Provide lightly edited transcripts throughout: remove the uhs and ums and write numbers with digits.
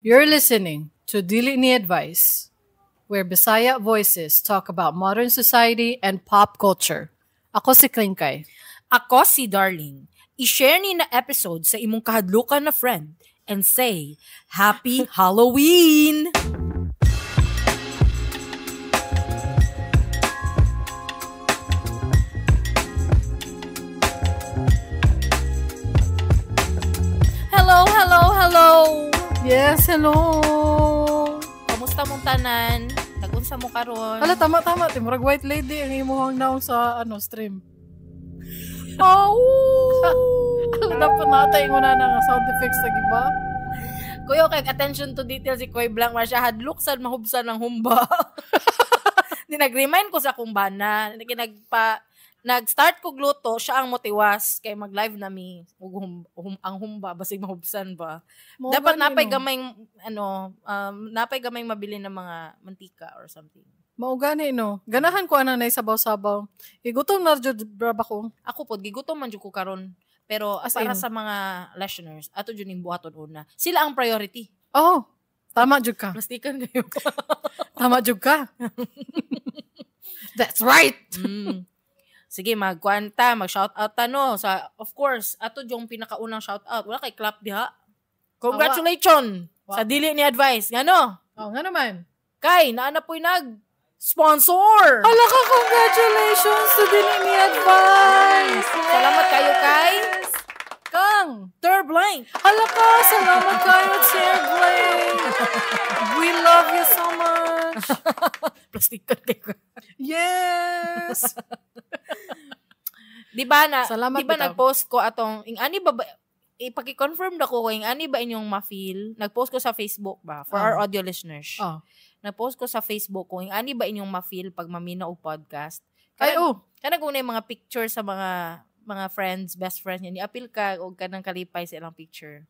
You're listening to Dili Ni Advice, where Bisaya voices talk about modern society and pop culture. Ako si Klingkay. Ako si Darling. I-share ni na episode sa imong kahadlukan na friend and say, Happy Halloween! Hello, hello, hello! Yes, hello! Kamusta mong tanan? Nagunsa mo karon? Hala, tama, tama. Timurag white lady ang imuhang naong sa ano stream. Oh! Hala, dapat natay mo na nga sound effects sa giba. Kuya, kay attention to detail si Koy Blanc, ma siya hadlok sad mahubsan ng humba. Di nag-remind ko sa akong bana, nag-start ko gluto, siya ang motiwas kay mag-live na mi ug ang humba basig mahubsan ba. Mo Dapat gani, napay no? gamay ano, napay gamay mabili ng mga mantika or something. Mao gani no. Ganahan ko ana na sabaw-sabaw. Igutom na jud braba ko. Ako pod gigutom man jud ko karon. Pero As para in? sa mga listeners, ato jud ning buhaton una. Sila ang priority. Oh, tama jud ka. Plastikan kayo. Tama jud ka. That's right. Sige, magkuanta, mag-shoutout ta no. Sa, of course, ato yung pinakaunang shoutout. Wala kay clap diha. Congratulations! Wa. Sa dili ni advice. Ngano? Oh, nga naman. Kay, naana po'y nag-sponsor! Hala ka, congratulations to Dili Ni Advice! Yes! Salamat kayo kay Kang! Ter Blank. Hala ka, salamat kayo, Chair Blake! We love you so much! Plastikan kayo. Yes! Di ba na, Salamat di ba bitaw. nag-post ko atong, ing ani ba, ipaki-confirm na ko ing ani ba inyong ma-feel? Nag-post ko sa Facebook ba, for our audio listeners. Oh. Nag-post ko sa Facebook ko, ing ani ba inyong ma-feel pag mamina og podcast? Ay, oh! Kanang kung na yung mga picture sa mga friends, best friends niya, ni-appeal ka og kanang kalipay sa ilang picture.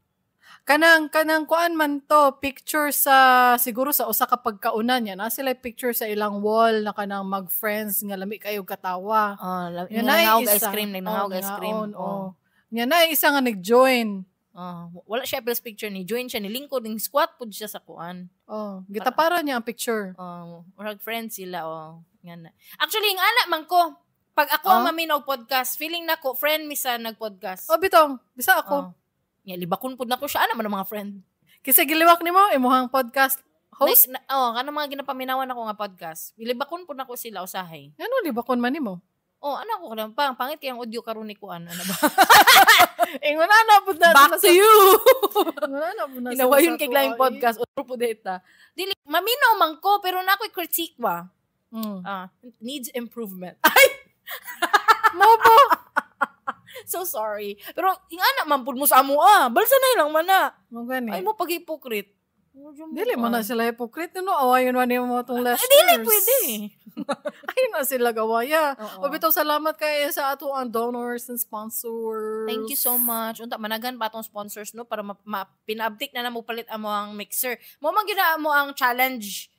Kanang kuan man to, picture sa, siguro sa usa ka pagkaunan niya. Na sila picture sa ilang wall na kanang mag-friends nga lami kayo katawa. Oh, Yan na nangawag isa. ice cream, nangawag Oh, ice cream. nangaon, Oh. oh. Yan na isa nga nag-join. Oh, wala siya appeals picture ni join siya ni lingkod ning squat pud siya sa kuan. Oh, gitapara niya ang picture. Oh, murag friends sila oh. Nga na. Actually, ang anak man ko. Pag ako ang Oh? maminaw podcast, feeling nako friend mi sa nag-podcast. Oh, bitong, bisa ako. Oh. Nga libakon pud nako siya ana man ang mga friend. Kasi giliwak nimo imuhang podcast host. Na, oh, kanang mga ginapaminawan ako nga podcast. Gilibakon pud nako sila usahay. Ngano libakon man nimo? Oh, ano ako kanang pang pangit kay ang audio karon ni kuan ano ba? Ingon ana pud na Back to you. Ingon ana pud na sila Inawayon sa kay Glyme tuwa, eh. podcast otro pud data. Dili maminaw man ko pero na ako'y critique ba. Mm. Needs improvement. Mo ba? So sorry. Pero ingana man pud mo sa amo ah. Balsa na lang man na. Mo gani. Ay mo pag-hypocrite. Dili mo na sila hypocrite no awayon man nimo atong listeners. Dili pwede. Ay na sila gawaya. Oo. O bitaw salamat kay sa ato ang donors and sponsors. Thank you so much. Unta managan pa atong sponsors no para pina-update na mo palit amo ang mixer. Mo man gyud na mo ang challenge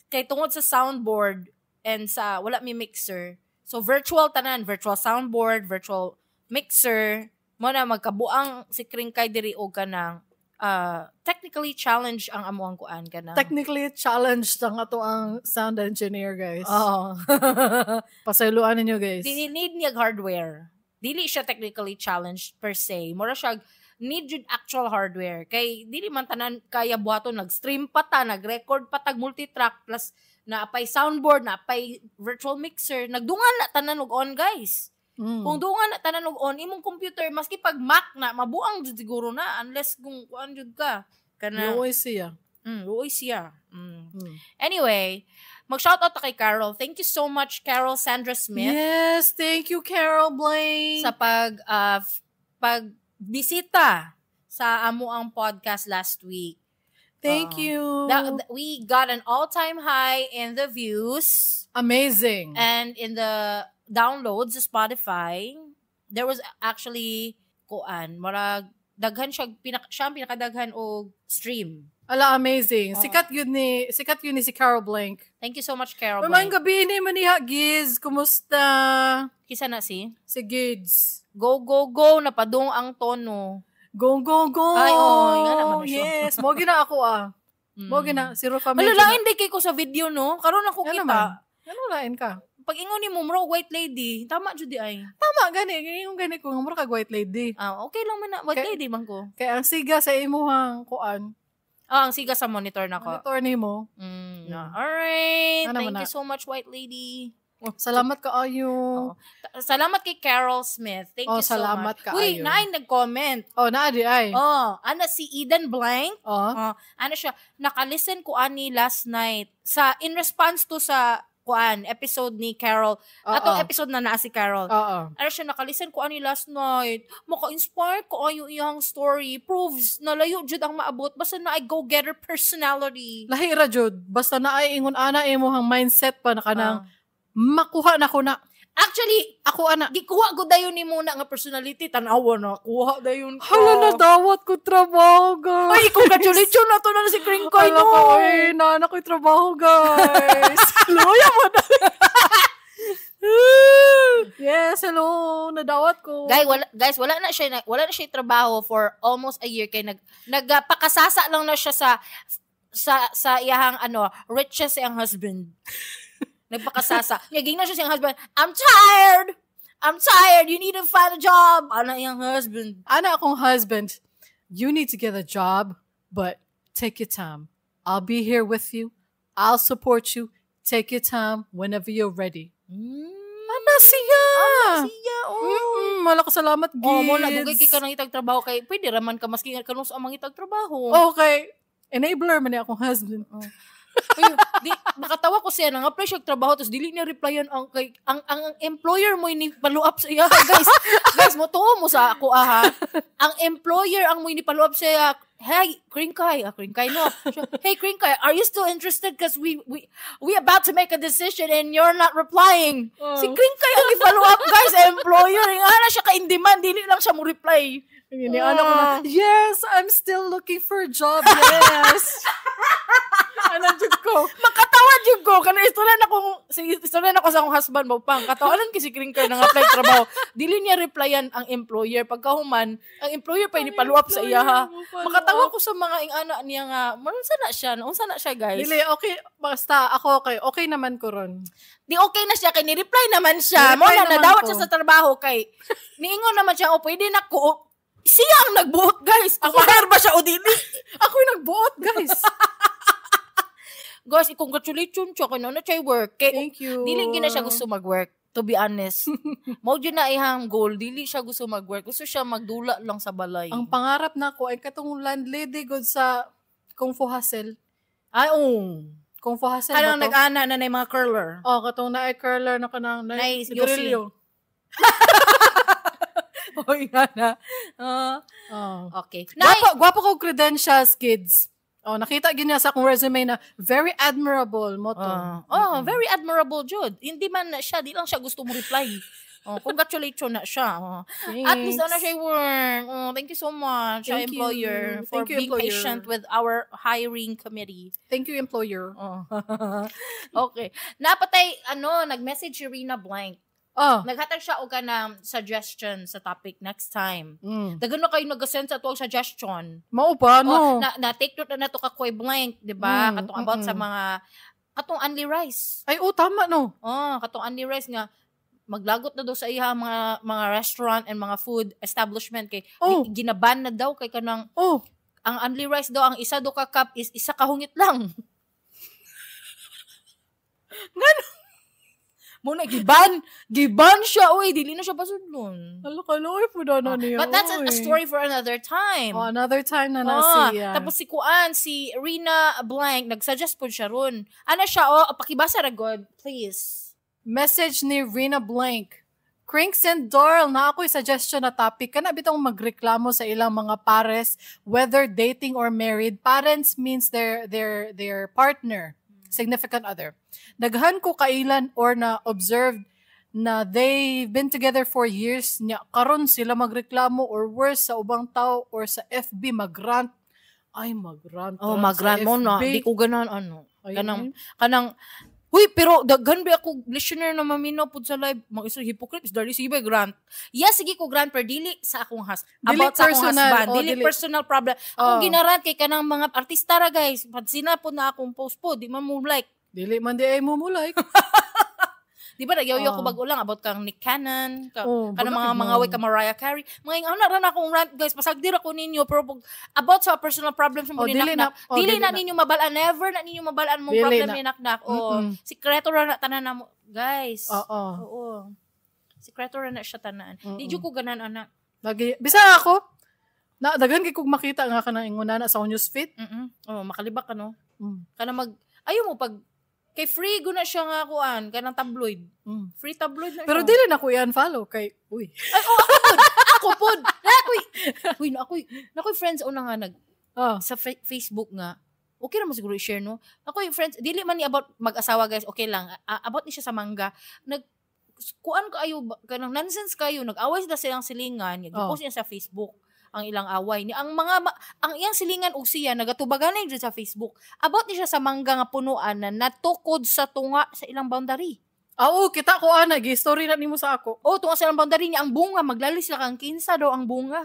kay tungod sa soundboard and sa wala mi mixer. So virtual tanan, virtual soundboard, virtual mixer. Mo na magkabuang si Kringkay diri og kanang technically challenge ang amo ang kuan kanang. Technically challenged ang ato ang sound engineer guys. Oo. Pasayloan ninyo guys. Dili need niya hardware. Dili siya technically challenged per se. Mura siya need jud actual hardware. Kay dili man tanan kaya buhaton nag-stream pa ta, nag-record pa tag multitrack plus naapay soundboard, naapay virtual mixer. Nagdungan na tanan og on guys. Kung dungan na tanan og on imong computer maski pag Mac na mabuang jud siguro na unless kung kuan jud ka. Kana Luoy siya. Luoy siya. Mm. Mm. Anyway, mag-shoutout ta kay Carol. Thank you so much Carol Sandra Smith. Yes, thank you Carol Blaine. Sa pag pagbisita sa amo ang podcast last week. Thank you. We got an all-time high in the views Amazing. and in the downloads sa Spotify. There was actually kuan, murag daghan siya siya ang pinakadaghan og stream. Ala amazing. Oo. Sikat yun ni si Carol Blank. Thank you so much Carol. Uy, maayong Blank. gabi ni maniha Giz, kumusta? Kisa na si Si Giz. Go go go napadung ang tono. Go go go. Ay, oo, nga naman na siya. Yes, mo gina ako ah. Mo gina si Rufa May. Ano, lain di kay ko sa video, no? Karon ako Ano kita. man? Ano lain ka? Pag ingon ni mo, murag white lady. Tama jud di ay. Tama gani, gani yung gani ko mura kag white lady. Ah, okay lang man na. White lady man ko. Kaya ang siga sa imuhang kuan, Ah, ang siga sa monitor nako. monitor nimo. No. Alright. Ano Thank man you na? so much, white lady. Salamat kaayo. Oo. Salamat kay Carol Smith. Thank Oh, you so salamat much. kaayo. Uy, naay nag-comment. Oh, naa di ay. Oh, ana si Eden Blank. Oh. Ano siya, nakalisten ko ani last night sa in response to sa kuan episode ni Carol. Atong episode na naa si Carol. Oo. Ano siya, nakalisten ko ani last night. Maka-inspire ko ayo iyang story. Proves na layo jud ang maabot basta na I go-getter personality. Lahi ra jud, basta naay ingon ana imuhang mindset pa na kanang Ah. makuha na ko na. Actually, Ako ana. gikuha ko dayon ni muna nga personality, tan-awa na kuha dayon ko. Hala na dawat ko trabaho, guys. Ay, congratulations na to na si Kringkoy, Hala no. ko, ay, naana ko'y trabaho, guys. Luya mo na. Yes, hello. Nadawat ko. Guys, wala na siya trabaho for almost a year kay nagpakasasa lang na siya sa iyahang ano, rich siya sa iyang husband. Nagpakasasa. Naging na siya sa iyang husband, "I'm tired. I'm tired. You need to find a job." Ano iyang husband? Ana akong husband, "You need to get a job, but take your time. I'll be here with you. I'll support you. Take your time whenever you're ready." Ana siya! Siya, oh. Wala ko salamat, gids. Oh, mo na dugay kay ka nangitag trabaho kay pwede ra man ka maski nga kanus ang mangitag trabaho. Okay. Enabler man ni akong husband. Uy, di makatawa ko siya nang apply siya og trabaho tapos dili niya replyan ang kay ang employer mo ni follow up sa iya, guys. Guys, mo tuo mo sa ako aha. Ang employer ang mo ni follow up sa iya. "Hey, Kringkay, ah, Kringkay, no." Siya, "Hey, Kringkay, are you still interested, because we about to make a decision and you're not replying." Oh. Si Kringkay ang i-follow up, guys, employer. Nga na siya ka in demand, dili lang siya mo reply. Ni ano ko na, "Yes, I'm still looking for a job, yes." Ano jud ko? Makatawa jud ko kana istorya na ko sa akong husband mo pang katawanan kay si Kringkay nang apply trabaho, dili niya replyan ang employer. Pagkahuman, ang employer pa ni follow up sa iya ha. Makatawa ko sa mga ingana niya nga unsa na siya, unsa na siya, guys. Dili, okay, basta ako okay, okay naman ko ron. Di okay na siya kay ni reply naman siya. Ni-reply Mo na naman nadawat ko. siya sa trabaho kay niingon naman siya, "Oh, pwede na ko." Siya ang nagbuot, guys, kung ma-hire ba siya o dili. Ako yung nagbuot, guys. Guys, i-congratulations siya kay na siya work kay Thank you. dili gyud na siya gusto mag-work, to be honest. Mao gyud na ihang goal, dili siya gusto mag-work. Gusto siya magdula lang sa balay. Ang pangarap na ko ay katong landlady good sa Kung Fu Hustle. Ay, oh. Kung Fu Hustle Kanang ba to? nag-ana na na mga curler. Oh, katong na curler na kanang na Nay, sigarilyo. Oy, ana. Ah, Oh. okay. Nay, Gwapo, gwapo ko credentials, kids. Oh, nakita gyud niya sa akong resume na very admirable mo to. Ah, oh, very admirable jud. Hindi man na siya, di lang siya gusto mo reply. Oh, congratulations na siya. Oh. At least ano siya work. Oh, thank you so much, Thank you. employer, for Thank you, being employer. patient with our hiring committee. Thank you, employer. Oh. Okay. Napatay, ano, nag-message si Rina Blank. Oh. Naghatag siya og kanang suggestion sa topic next time. Daghan na kayo nag-send sa tuwang suggestion. Mao pa, Oh, no? na take note na nato ka Koy Blank, di ba? Katong about sa mga katong only rice. Ay, oh, tama, no? Oh, katong only rice nga maglagot na daw sa iya ang mga restaurant and mga food establishment kay Oh. ginaban na daw kay kanang Oh, ang only rice daw ang isa do ka cup is isa ka hungit lang. Ngano? Mo na giban siya oy, dili na siya pasudlon. Hala ka, loy po na niya. But that's a oy. story for another time. Oh, another time na na Ah, siya. tapos si Kuan, si Rina Blank, nagsuggest po siya ron. Ano siya, oh, pakibasa ra god, please. Message ni Rina Blank. Crinks and Dorl, na ako'y suggestion na topic. Kana bitong magreklamo sa ilang mga pares, whether dating or married. Parents means their partner, significant other. Daghan ko kailan or na observed na they've been together for years nya karon sila magreklamo or worse sa ubang tao or sa FB magrant. Ay, magrant. Oh, rant sa magrant mo na. FB. Di ko ganan ano. Ay, Kanang kanang Uy, pero daghan ba ako listener na maminaw pud sa live. Mga isa hypocrite is dali sige ba grant. Yes, sige ko grant pero dili sa akong Dili about sa akong personal. husband. Oh, Dili, dili. personal problem. Akong Oh. ginarant kay kanang mga artista ra guys. Pansina po na akong post po, di man mo like. Dili man di ay mo mo like. Di ba nagyaw ko Oh. bag-o lang about kang Nick Cannon, ka, Oh, kanang baga mga kay mga mo. way ka Mariah Carey. Mga ing ana ra na akong rant guys, pasagdir ako ninyo pero pag, about sa personal problems mo Oh, ni dili Naknak. na. Oh, Dili na ninyo mabalaan, never na ninyo mabalaan mong Dili problem na. ni Naknak. Oh, Mm-mm. sikreto ra na tanan na mo, guys. Oo. Oo. Sikreto ra na siya tanan. Mm-mm. Di jud ko ganan ana. Lagi bisa ako. Na daghan kay kog makita nga kanang ingon na sa akong newsfeed. Oh, makalibak ka no. Mm. Kana mag ayo mo pag kay free guna siya nga kuan kanang tabloid. Free tabloid na Pero siya. dili na ko i-unfollow kay uy. Ay, oh, ako pod. Ako pod. Nakoy. Uy, nakoy. Nakoy friends una nga nag Oh. sa Facebook nga. Okay naman siguro i-share no. Ako yung friends, dili man ni about mag-asawa guys, okay lang. About ni siya sa mangga. Nag kuan kaayo kanang nonsense kayo, nag-away sila silang silingan, Oh. gipost niya sa Facebook ang ilang away ni ang mga ang iyang silingan og siya nagatubaganay jud sa Facebook. About ni siya sa mangga nga punuan na natukod sa tunga sa ilang boundary. Ah, oo, kita ko ana gi-story na nimo sa ako. Oh, tunga sa ilang boundary niya ang bunga maglalis sila kang kinsa daw ang bunga.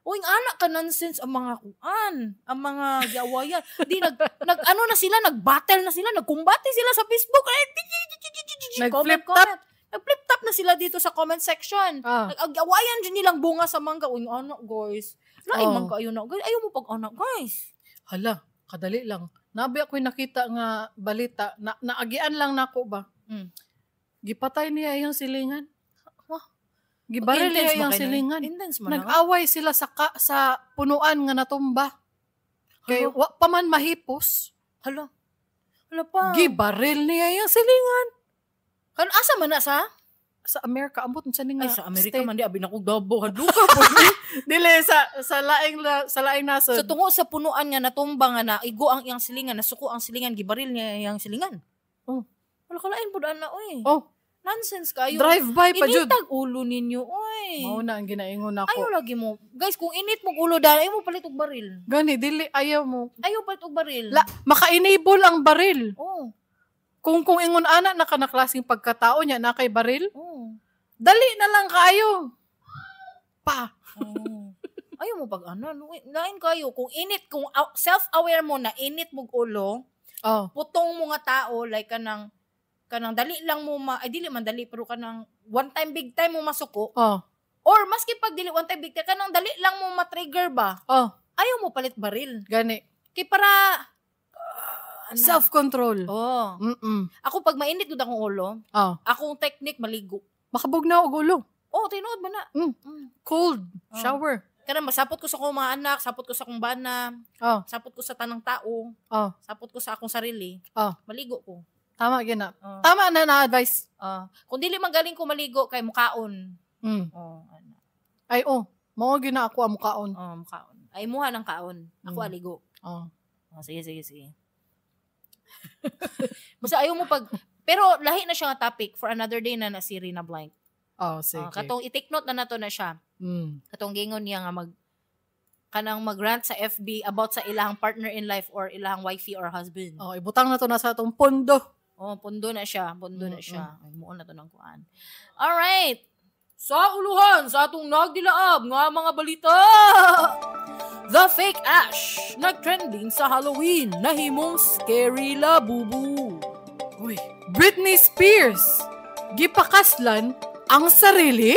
Uy, ang anak ka nonsense ang mga kuan, ang mga giawayan. Di nag nag ano na sila, nag-battle na sila, nagkumbate sila sa Facebook. Eh, Nag-flip comment, comment. Nag-flip top na sila dito sa comment section. Ah. Nag-awayan dyan nilang bunga sa mangga. Uy, ang anak, guys. Lain Oh. man kayo na, guys. Ayaw mo pag anak, guys. Hala, kadali lang. Nabi ako'y nakita nga balita, na, naagian lang nako ba? Mm. Gipatay niya iyang silingan. Wah. Gibaril niya Intense man iyang kayo na. silingan. Intense man na. Nag-away sila sa sa punuan nga natumba. Kay Hala. wa pa man mahipos. Hala. Hala pa. Gibaril niya iyang silingan. Kan asa man na sa? Sa Amerika ambot unsa ni nga Ay, sa Amerika state. man di abi na kog Davao hadluka po. Dili sa sa laing nasod. Sa tungo sa punuan nga natumba nga na igo ang iyang silingan, nasuko ang silingan, gibaril niya iyang silingan. Oh. Wala kalain pud ana oy. Oh, Nonsense kayo. drive by pa jud. Initag ulo ninyo oy. Mao na ang ginaingon nako. Ayaw lagi mo. Guys, kung init mong ulo dahil ayaw mo palit og baril. Gani dili ayaw mo. Ayaw palit og baril. La, maka-enable ang baril. Oh, Kung ingon ana na ka na klaseng pagkatao niya na kay baril, oh. dali na lang kayo. Pa. Oh. Ayaw mo pag ano, lain kayo kung init kung self-aware mo na init mong ulo, Oh. putong mo nga tao like kanang kanang dali lang mo ma ay dili man dali pero kanang one time big time mo masuko Oh. or maski pag dili one time big time kanang dali lang mo ma-trigger ba Oh, ayaw mo palit baril gani. kay para ana. Self-control. Oh. Mm. Ako pag mainit gud akong ulo, Oh. akong technique maligo. Makabugnaw og ulo. Oh, tinuod man na. Cold Oh. shower. Kanang masapot ko sa akong mga anak, sapot ko sa akong bana, Oh, sapot ko sa tanang tao, oh. sapot ko sa akong sarili. Oh. Maligo ko. Tama gina. Oh. Tama na na advice. Ah. Kung dili man galing ko maligo kay mukaon. Oh, ana. Ay oh, mao gina ako ang mukaon. Oh, mukaon. Ay muha ng kaon. Ako aligo. Oh. Oh, sige, sige, sige. Basta ayaw mo pag pero lahi na siya nga topic for another day na na si Rina Blank. Oh, sige. Ah, katong i-take note na nato na siya. Katong gingon niya nga mag kanang mag-rant sa FB about sa ilang partner in life or ilang wifey or husband. Oh, ibutang na to na sa atong pondo. Oh, pundo na siya, pundo na siya. Ay, muon na to ng kuan. All right. Sa uluhan sa atong nagdilaab nga mga balita. The Fake Ash nagtrending sa Halloween nahimong scary labubu. Uy, Britney Spears gipakaslan ang sarili?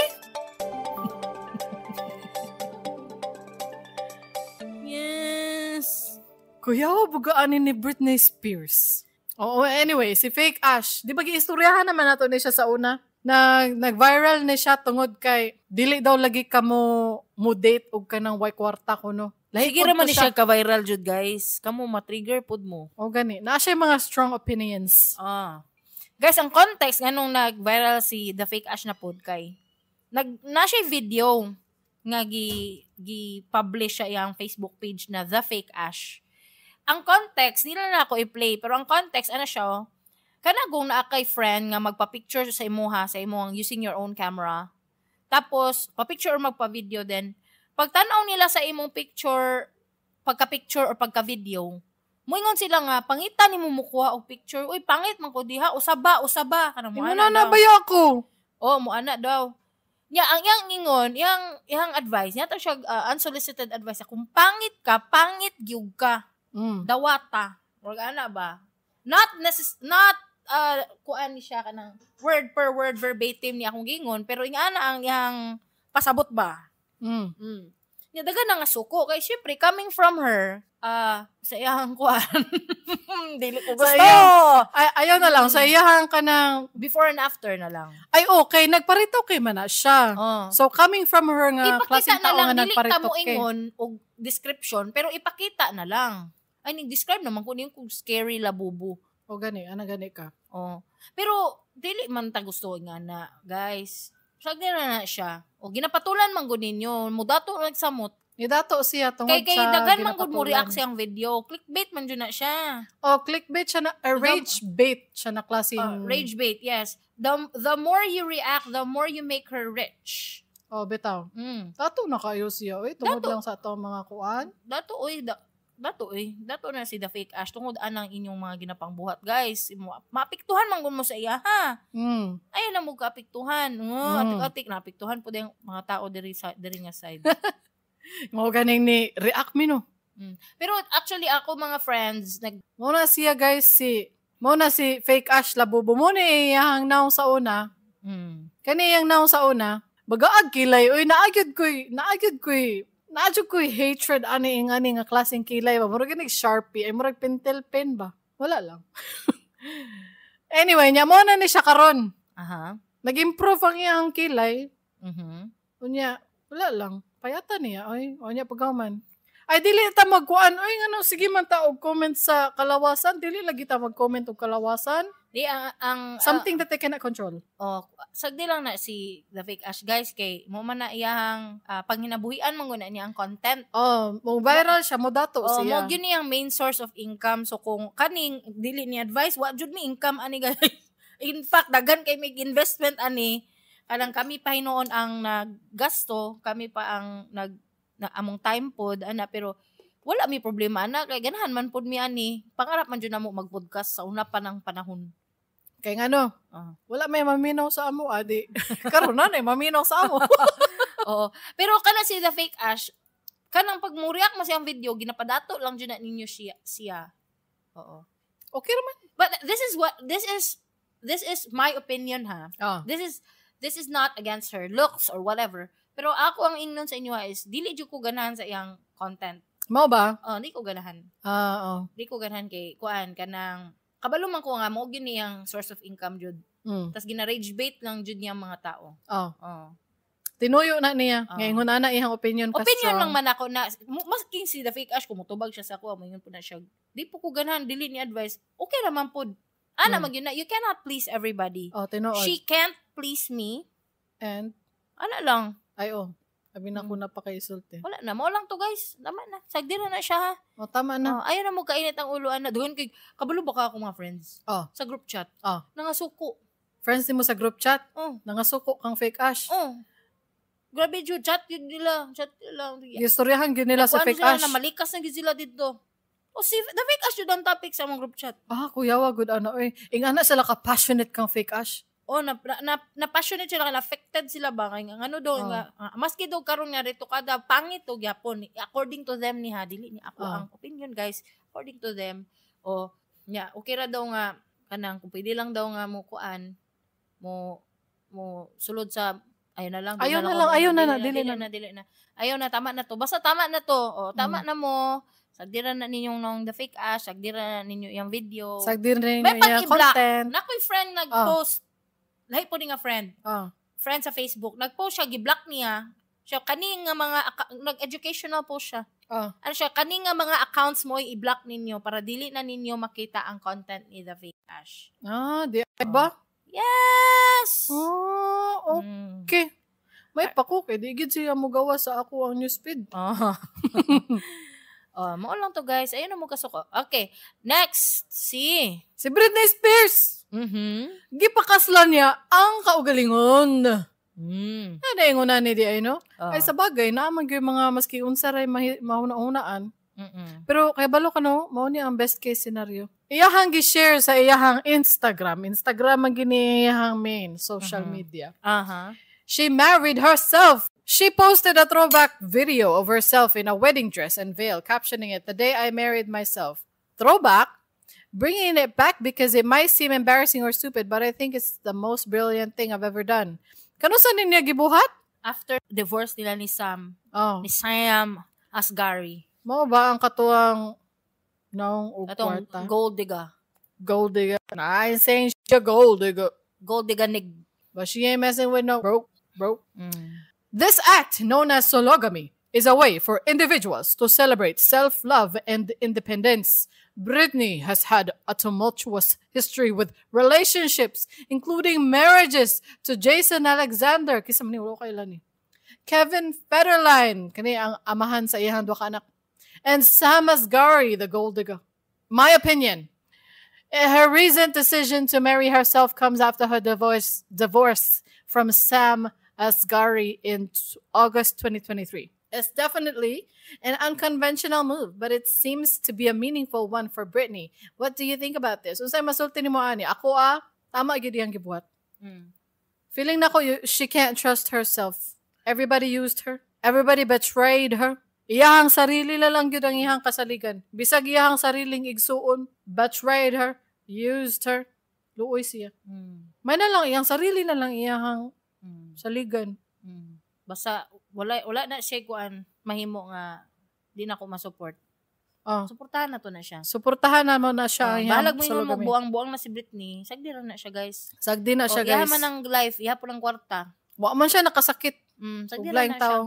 Yes. Kuya, bugaanin ni Britney Spears. Oo, anyway, si Fake Ash, di ba giistoryahan naman nato ni siya sa una? Nag-viral ni siya tungod kay dili daw lagi ka mo date og kanang way kwarta kuno. Lahi Sige pud ra man to ni siya ka-viral jud guys. Kamo ma-trigger pud mo. O gani, naa siya mga strong opinions. Ah. Guys, ang context nganong nag-viral si The Fake Ash na pod kay nag na siya video nga gi gi-publish siya iyang Facebook page na The Fake Ash. Ang context nila na ako i-play pero ang context ano siya oh, kana kung naa kay friend nga magpa-picture sa imuha sa imong using your own camera. Tapos pa-picture or magpa-video then pagtan-aw nila sa imong picture, pagka-picture or pagka-video, Moingon sila nga pangita nimo mukuha og picture. Uy, pangit man ko diha, usaba, usaba kanang mo Imo ana na na daw. ba ako? Oh, mo ana daw. Nya ang iyang ingon, iyang iyang advice, niya to siya unsolicited advice, kung pangit ka, pangit gyud ka. Dawata. Murag ana ba? Not kuan ni siya kanang word per word verbatim ni akong gingon, pero ingana ang iyang pasabot ba. Nya dagan na nga suko kay syempre coming from her, sa iyang kuan. Dili ko Sa gusto. Ay, ayaw na lang. Sa iyahan ka ng, Before and after na lang. Ay, okay, nagparito kay man na siya. Oh. So, coming from her nga, Ipakita klaseng na tao lang nga dili ta nagparito mo kay. ingon og description pero ipakita na lang. Ay ning describe naman ko niyong kung scary labubu. O gani, ana gani ka. Oh. Pero dili man ta gusto nga na, guys. Sag na na siya. O ginapatulan man gud ninyo, mudato nagsamot. Nidato siya tungod Kay kay sa daghan man gud mo ginapatulan. react siyang video. Clickbait man jud na siya. Oh, clickbait siya na, rage bait siya na klaseng. Rage bait, yes. The more you react, the more you make her rich. Oh, bitaw. Dato na kayo siya. Uy, tungod Dato. lang sa atong mga kuan. Dato oy, dato oy, dato na si the fake Ash tungod anang inyong mga ginapangbuhat, guys. Maapektuhan man gud mo sa iya, ha. Ayaw na mo kaapektuhan. Oh, atik-atik naapektuhan pud ang mga tao diri sa diri nga side. Mao ganing ni react mi no. Pero actually ako mga friends nag Mao na siya guys si mao na si fake Ash Labubo mo ni iyang naong sa una. Kani iyang naong sa una. Bagaag kilay oy naagyud koy hatred ani ingani nga klaseng kilay ba. Murag ganing Sharpie ay murag pentel pen ba. Wala lang. Anyway, nya mo na ni siya karon. Aha. Nag-improve ang iyang kilay. Unya, wala lang. Payata niya, oy. Unya, pagkaman. Ay, dili ta magkuan. Oy, ngano, sige man ta og comment sa kalawasan. Dili lagi ta mag-comment og kalawasan. Di ang ang Something that they cannot control. Oh, sagdi lang na si the fake Ash guys kay mo man na iyang panghinabuhian man gud na niya ang content. Oh, mo viral siya, mo dato Oh, siya. mo gyud niyang main source of income. So kung kaning dili ni advice, wa jud mi income ani guys. In fact, daghan kay mig investment ani. Kanang kami pa hinuon ang naggasto, kami pa ang nag na, among time pod ana pero wala mi problema ana kay ganahan man pod mi ani. Pangarap man jud namo mag-podcast sa una pa ng panahon. Kay ngano, wala may maminaw sa amo, adi. Karon na nay maminaw sa amo. Oo. Pero kana si the fake Ash, kanang pag muriak mo siyang video, ginapadato lang jud na ninyo siya. Siya. Oo. Okay naman. But this is what this is my opinion ha. This is not against her looks or whatever. Pero ako ang ingnon sa inyo ha, is dili jud ko ganahan sa iyang content. Mao ba? Oh, di ko ganahan. Ah, oh. Di ko ganahan kay kuan kanang kabalo man ko nga mo gyud niyang source of income jud. Tas gina rage bait lang jud niya ang mga tao. Oh. Oh. Tinuyo na niya. Oh. Ngayon na iyang opinion ka Opinion strong. lang man ako na masking si the fake Ash kumutubag siya sa ako, moingon po na siya. Di po ko ganahan dili ni advice. Okay ra man pod. Ana man gyud na you cannot please everybody. Oh, tinuod. She can't please me. And Ana lang. ay oh. Abi na ko na pa kay isulti. Wala na. Mao lang to guys. Tama na. Sagdi na na siya ha. Oh, tama na. Oh, ayaw na mo kainit ang ulo ana. Doon kay kabalo ba ka ako mga friends? Oh. Sa group chat. Oh. Nangasuko. Friends nimo sa group chat. Oh. Nangasuko kang fake Ash. Oh. Grabe jud chat yun nila. Chat nila. Gistoryahan gyud nila sa Kuan fake sila Ash. Na malikas na gyud sila dito. O si the fake Ash jud ang topic sa among group chat. Ah, kuyawa good ano oy. Ingana sila ka passionate kang fake Ash. Oh, na, na, na passionate sila, na affected sila ba kay nga ano daw Oh. nga maski daw karon nga rito kada pangit og gyapon according to them ni ha dili ni ako Oh. ang opinion guys, according to them. O nya okay ra daw nga kanang kung pwede lang daw nga mo kuan mo mo sulod sa ayaw na lang di Ayaw na ako lang, ayaw na dili na, dili dili na dili na ayaw na, tama na to, basta tama na to, o tama na mo, sagdira na ninyong nong the fake Ash, sagdira na ninyo yung video. Sagdir rin May niya pag-i-block. content. Nakoy friend nag-post. Lahi po ni nga friend. Friend sa Facebook. Nag-post siya, gi-block niya. Siya, kani nga mga, nag-educational post siya. Ano siya, kani nga mga accounts mo i-block ninyo para dili na ninyo makita ang content ni The Fake Ash. Ah, di ay ba? Yes! Oh, okay. May pako kay di gid siya mogawa sa ako ang newsfeed. Oh. Oh, mao lang to guys. Ayun na mo kasuko. Okay. Next, si Si Britney Spears. Gipakasla niya ang kaugalingon. Ano yung una ni di ay no? Oh. Ay sa bagay, naaman gyud mga maski unsa ray mahuna-hunaan. Pero kay balo ka no, mao ni ang best case scenario. Iyahang gi-share sa iyahang Instagram. Instagram ang gini iyahang main social media. She married herself. She posted a throwback video of herself in a wedding dress and veil, captioning it, "The day I married myself." Throwback? Bringing it back because it might seem embarrassing or stupid, but I think it's the most brilliant thing I've ever done. Kano sa niya gibuhat? After divorce nila ni Sam, Oh. ni Sam Asghari. Mao ba ang katuang naong og Atong kwarta? Gold digger. Gold digger. I ain't saying she a gold digger. Gold digger nig. But she ain't messing with no broke, broke. This act, known as sologamy, is a way for individuals to celebrate self-love and independence. Britney has had a tumultuous history with relationships, including marriages to Jason Alexander. Kisa man ni, wala ko kailan ni. Kevin Federline, kani ang amahan sa iyang duha ka anak. And Sam Asghari, the gold digger. My opinion, her recent decision to marry herself comes after her divorce from Sam Asghari in August 2023. It's definitely an unconventional move, but it seems to be a meaningful one for Britney. What do you think about this? Unsay masulti nimo ani? Ako ah, tama gyud iyang gibuhat. Feeling nako she can't trust herself. Everybody used her. Everybody betrayed her. Iyahang sarili na lang gyud ang iyahang kasaligan. Bisag iyahang sariling igsuon, betrayed her, used her. Luoy siya. May na lang iyang sarili na lang iyahang saligan. Basta wala na siya kuan mahimo nga di na ko masupport. Oh. Suportahan na to na siya. Suportahan na mo na siya Oh, ang iyang bahalag mo yun mo sologamy. buang-buang na si Britney. Sagdi ra na siya, guys. Sagdi na siya, Oh, iha guys. man ang life, iha po ng kwarta. Wa man siya nakasakit. Sagdi Ug ra laing na siya. tao.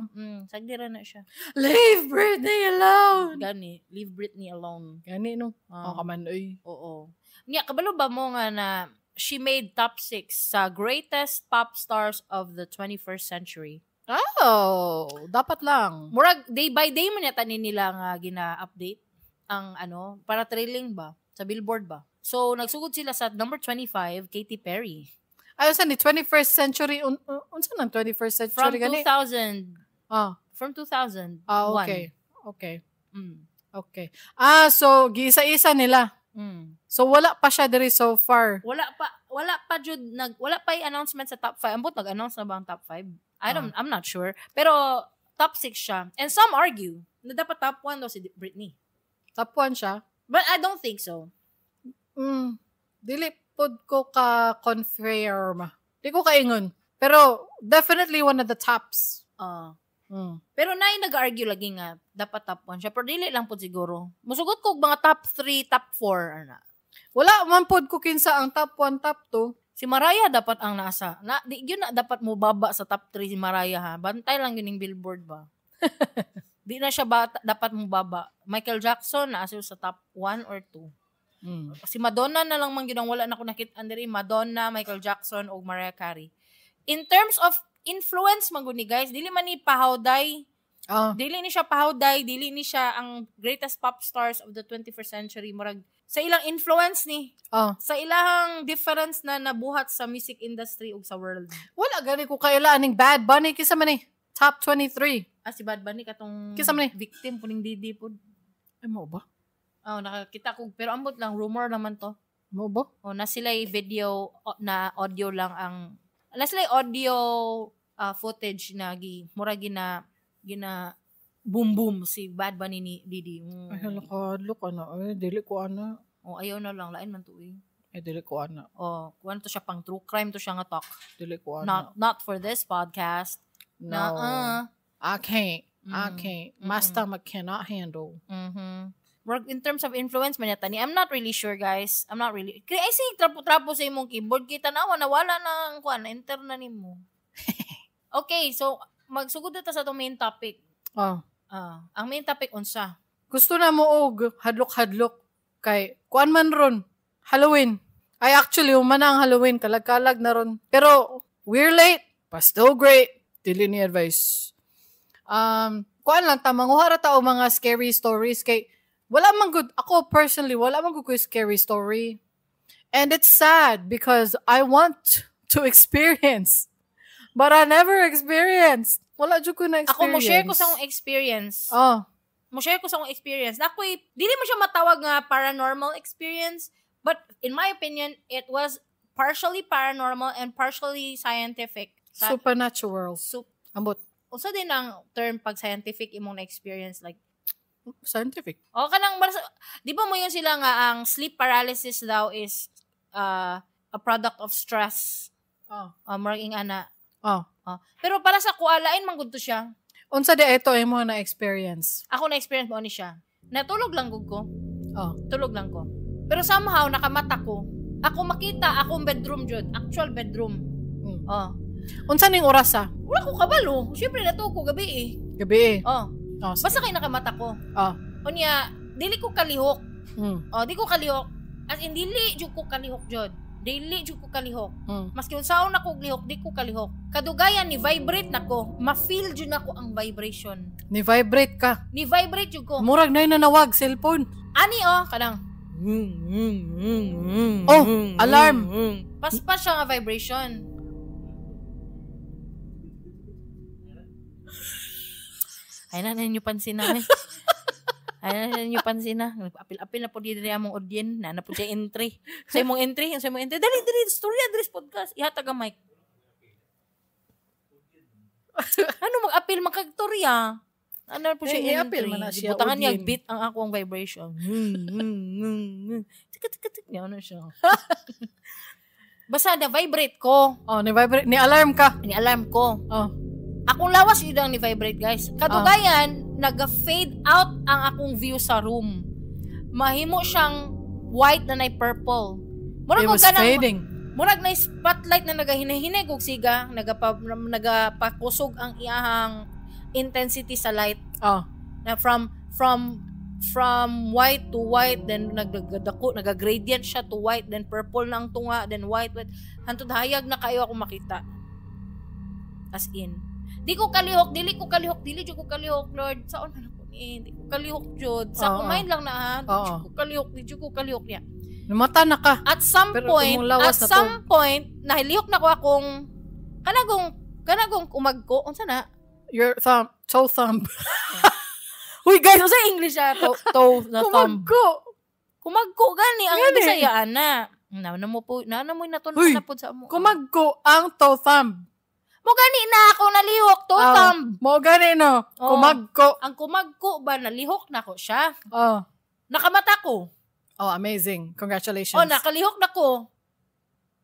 Sagdi ra na siya. Leave Britney alone. Gani, leave Britney alone. Gani no. Oh. Oh, kaman oy. Oo. Nya, kabalo ba mo nga na she made top 6 sa greatest pop stars of the 21st century? Oh, dapat lang. Murag day by day man yata ni nila nga gina-update ang ano, para trailing ba sa Billboard ba. So nagsugod sila sa number 25, Katy Perry. Ayon sa ni 21st century unsa nang 21st From century gani? 2000, Ah, from 2001. ah, okay. Okay. Okay. Ah, so giisa-isa nila. So wala pa siya diri so far. Wala pa jud nag wala pa announcement sa top 5. Ambot nag-announce na ba ang top 5? I don't I'm not sure. Pero top 6 siya. And some argue na dapat top 1 daw si Britney. Top 1 siya. But I don't think so. Dili pod ko ka confirm. Di ko kaingon. Pero definitely one of the tops. Pero naay nag-argue lagi nga dapat top 1 siya. Pero dili lang pod siguro. Musugot ko og mga top 3, top 4 ana. Wala man pod ko kinsa ang top 1, top 2. Si Mariah dapat ang nasa. Na di yun na dapat mo baba sa top 3 si Mariah ha. Bantay lang yun yung Billboard ba. Di na siya dapat mo baba. Michael Jackson naa siya sa top 1 or 2. Si Madonna na lang man gyud ang wala na ko nakit-an diri. Madonna, Michael Jackson ug Mariah Carey. In terms of influence man gud ni guys, dili man ni pahawday. Dili ni siya pahawday, dili ni siya ang greatest pop stars of the 21st century. Murag sa ilang influence ni, sa ilang difference na nabuhat sa music industry ug sa world. Wala gani ko kaila aning Bad Bunny kinsa man ni top 23. Ah, si Bad Bunny katong Kinsa man ni? victim puning Didi pud. Ay mo ba? Oh, nakakita ko pero ambot lang rumor naman to. Mo ba? Oh, na sila video na audio lang ang na sila audio footage na gi mura gina gina boom boom si Bad Bunny ni Didi. Ay hala ka, look ana. Ay dili ko ana. Oh, ayaw na lang lain man to eh. Ay dili ko ana. Oh, kuan to siya pang true crime to siya nga talk. Dili ko ana. Not for this podcast. No. Na, I can't. I can't. My stomach cannot handle. Work in terms of influence man yata ni. I'm not really sure, guys. I'm not really. Kaya ay sige trapo-trapo sa imong keyboard kita na nawala na ang kuan, enter na nimo. Okay, so magsugod na ta sa atong main topic. Oh. Ang main topic unsa? Gusto na mo og hadlok-hadlok kay kuan man ron Halloween. Ay actually human na ang Halloween, kalag-kalag na ron. Pero we're late, but still great. Dili ni advice. Kuan lang ta manguha ra ta og mga scary stories kay wala man good ako personally, wala man gud ko'y scary story. And it's sad because I want to experience but I never experienced. Wala jud ko na Ako experience. mo share ko sa akong experience. Oh. Mo share ko sa akong experience. Na ako'y, dili mo siya matawag nga paranormal experience, but in my opinion, it was partially paranormal and partially scientific. Sa, Supernatural. Ambot. Unsa din ang term pag scientific imong na-experience, like Scientific. O kanang di ba mo yun sila nga ang sleep paralysis daw is a product of stress. Oh. Murag ing-ana. Oh. Pero para sa kualain man gud to siya. Unsa di ito imo na experience? Ako na experience mo ni siya. Natulog lang gud ko. Oh. Tulog lang ko. Pero somehow nakamata ko. Ako makita akong bedroom jud, actual bedroom. Oh. Unsa ning oras ah? Wala ko kabalo. Syempre natulog ko gabi eh. Gabi eh. Oh. Oh. Basta kay nakamata ko. Oh. Unya, dili ko kalihok. Oh, di ko kalihok. As in dili jud ko kalihok jud. Dili jud ko kalihok. Maski unsaon ako og lihok, di ko kalihok. Kadugayan ni vibrate nako, ma-feel jud nako ang vibration. Ni vibrate ka. Ni vibrate jud ko. Murag nay nanawag cellphone. Ani oh, kanang Oh, alarm. Paspas siya nga vibration. Ay na ninyo pansin na. Eh. Ay na ninyo pansin na. Apil-apil na po dito na among audience. Na na po siya entry. Sa imong entry, sa imong entry. Dali, dali, story address podcast. Ihatag ang mic. Ano mag-apil magkagtorya? Ano po siya Eh, entry? i-appeal man na siya, Butangan niya audience. beat ang akong vibration. Tik tik tik. Yan ano siya. Basta na vibrate ko. Oh, ni vibrate, ni alarm ka. Ni alarm ko. Oh. Akong lawas yun ang ni-vibrate, guys. Kadugayan, nag-fade out ang akong view sa room. Mahimo siyang white na nay purple. Murag It og was kanang fading. murag na spotlight na nagahinahinay og siga, nagapakusog ang iyahang intensity sa light Oh. na from white to white, then nagdako, naga-gradient siya to white, then purple na ang tunga, then white, white. Hantod hayag na kayo ako makita. As in. Di ko kalihok, dili ko kalihok, dili jud ko kalihok, Lord. Saon man ako ni? Di ko kalihok jud. Sa Oo. akong mind lang na ha. Di Oo. jud ko kalihok, di jud ko kalihok niya. Namata na ka. At some Pero point, imong lawas at na to. some point, nahilihok na ko akong kanagong umagko, unsa na? Your thumb, toe thumb. Uy guys, unsa English ah? To, toe na thumb. Kumagko. Kumagko gani ang Gani. Bisaya ana. Na na mo po, na na mo natun Uy, na pod sa amo. Kumagko ang toe thumb. Mo gani na ako nalihok to Ah. thumb. Mo gani no. Oo. Kumagko. Ang kumagko ba nalihok na ko siya? Oh. Nakamata ko. Oh, amazing. Congratulations. Oh, nakalihok na ko.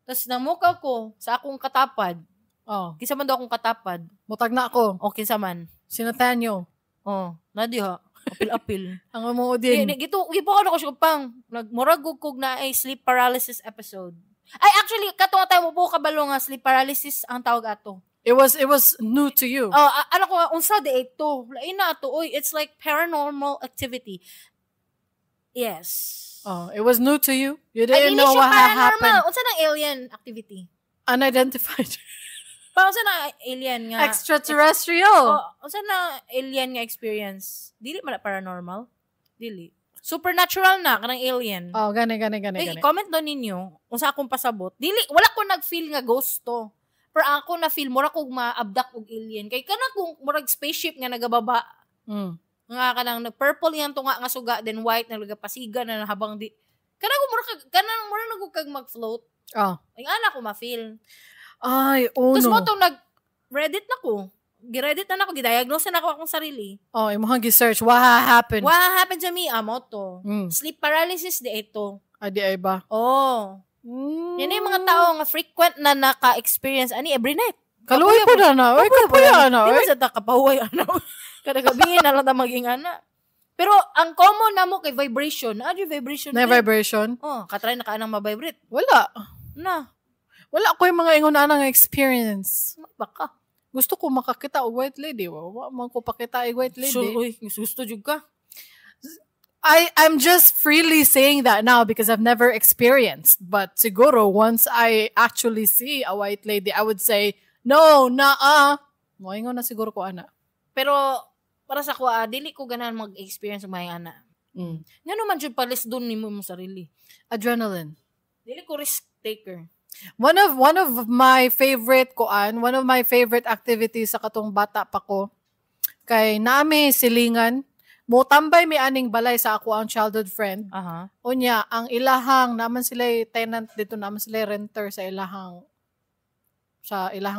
Tapos namukaw ko sa akong katapad. Oh, Kinsa man daw akong katapad? mutag na ako. O kinsa man. Si Nathaniel. Oh, na diha. Apil-apil. Ang amo Di, din. di, gitu, gipo ko siya pang. Nagmurag kog na ay sleep paralysis episode. Ay, actually, katong tayo mo po kabalo nga sleep paralysis ang tawag ato. It was new to you. Oh, ano ko nga, unsa di ito? Lain na ato. Oy, it's like paranormal activity. Yes. Oh, it was new to you. You Ay, didn't dili know siya what had paranormal. happened. Unsa nang alien activity? Unidentified. Pa unsa na alien nga? Extraterrestrial. Oh, unsa na alien nga experience? Dili man na paranormal? Dili. Supernatural na kanang alien. Oh, gani gani gani Ay, gani. comment doon ninyo kung sa akong pasabot. Dili wala ko nag-feel nga ghost to. Pero ako na feel mura kog ma-abduct og alien. Kay kana kung murag spaceship nga nagababa nga kanang nag purple yang tunga nga suga then white na nagapasiga na habang di kana kung mura kag kanang mura na kog kag mag-float. Oh. Ay ana ko ma-feel. Ay, oh Tapos no. mo tong nag Reddit na ko. Gi-Reddit na nako, gidiagnose na nako akong sarili. Oh, imong gi-search what happened. What happened to me? Amo to. Sleep paralysis di ito. Adi ay ba? Oh. Yan yung mga tao nga frequent na naka-experience ani every night. Kaluoy po na na. Oy, kapuya na. Di Oy. ba sa ta kapahuway ano? Kada gabi na lang ta maging ana. Pero ang common na mo kay vibration, ano yung vibration? Na pre? vibration? Oh, katry na ka anang ma-vibrate. Wala. Na, Wala ko yung mga ingon na nga experience. baka. Gusto ko makakita og white lady. Wa man ko pakita og white lady. Sure, uy, gusto jud ka. I'm just freely saying that now because I've never experienced. But siguro once I actually see a white lady, I would say, no, naa. Moingon na siguro ko ana. Pero para sa kuha, dili ko ganahan mag-experience og mga ana. Ngano man jud palis doon nimo imong sarili. Adrenaline. Dili ko risk taker. One of my favorite koan, one of my favorite activities sa katong bata pa ko kay nami silingan, Motambay mi aning balay sa ako ang childhood friend. Aha. Unya, ang ilahang naman sila tenant dito, naman sila renter sa ilahang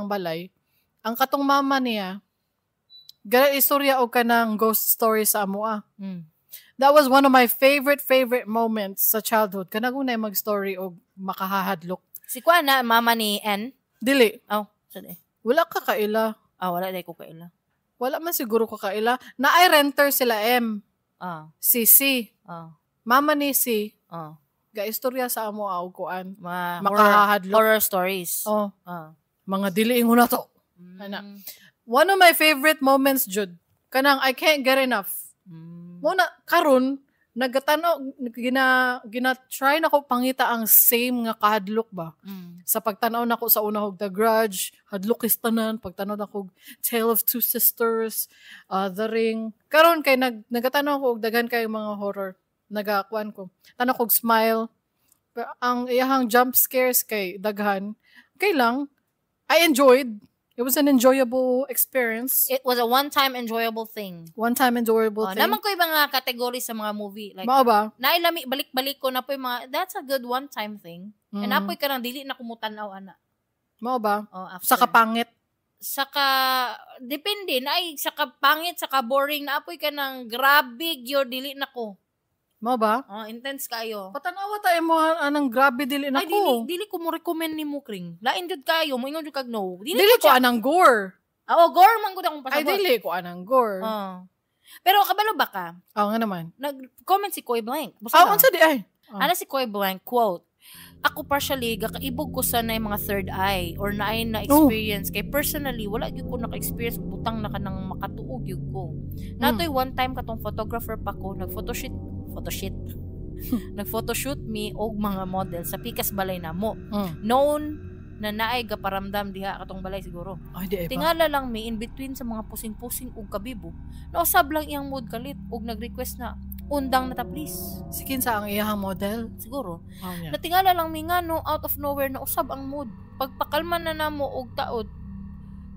balay. Ang katong mama niya, gara istorya og kanang ghost story sa amoa. That was one of my favorite favorite moments sa childhood. Kanang unay mag-story og makahahadlok. Si kuan na mama ni N. Dili, Oh, sorry. Wala ka kaila. Ah, wala dai ko kaila. Wala man siguro ko kaila. Naay renter sila M. Si C. Mama ni C. Ga-istorya sa amo og kuan. Mga horror, Makahahadlok. Horror stories. Oh, mga dili ingon na to. Ana. One of my favorite moments jud. Kanang I can't get enough. Mo na karon nagatanaw gina gina try nako pangita ang same nga kahadlok ba. Sa pagtanaw nako sa una og The Grudge, hadlok is tanan, pagtanaw nako og Tale of Two Sisters, The Ring. Karon kay nagatanaw ko og daghan kay mga horror. Nagakuan ko. Tanaw ko og Smile. Pero ang iyahang jump scares kay daghan. Kay lang I enjoyed. It was an enjoyable experience. It was a one-time enjoyable thing. One time enjoyable Oh, thing. naman ko yung mga category sa mga movie. Like, Mao ba? nailami, balik-balik ko na po yung mga, that's a good one-time thing. And apoy ka nang dili na kumutanaw, ana. Mao ba? Oh, after. Sa kapangit. Saka, depende, na ay, saka pangit, saka boring, na apoy ka nang grabe, gyud dili na ko. Mao ba? Oh, intense kayo. Patanawa tayo mo anang grabe dili na Ay, dili, ko. dili ko mo recommend ni mo, Kring. Lain jud kayo, mo ingon jud kag no. Dili ko anang gore. Ah, oh, gore man gud akong Ay, pasabot. dili ko anang gore. Oh. Pero kabalo ba ka? Oo nga naman. Nag-comment si Koy Blank. Basta Ah, na. unsa di ay? Oh. Ana si Koy Blank, quote, "Ako partially, gakaibog ko sa na yung mga third eye or naay na experience. Kay personally, wala gyud ko naka-experience. Butang na ka nang makatuog gyud ko. Natoy one time katong photographer pa ko, nag-photoshoot, photoshoot, nag-photoshoot mi og mga model sa pikas balay namo. Known na naay gaparamdam diha katong balay siguro. Ay, di ay ba? Tingala lang mi in between sa mga pusing-pusing og kabibo. Nausab lang iyang mood kalit og nag-request na undang na ta please." Si kinsa ang iyahang model? Siguro. Oh, yeah. Natingala lang mi nga no out of nowhere na usab ang mood. Pagpakalma na namo og taod,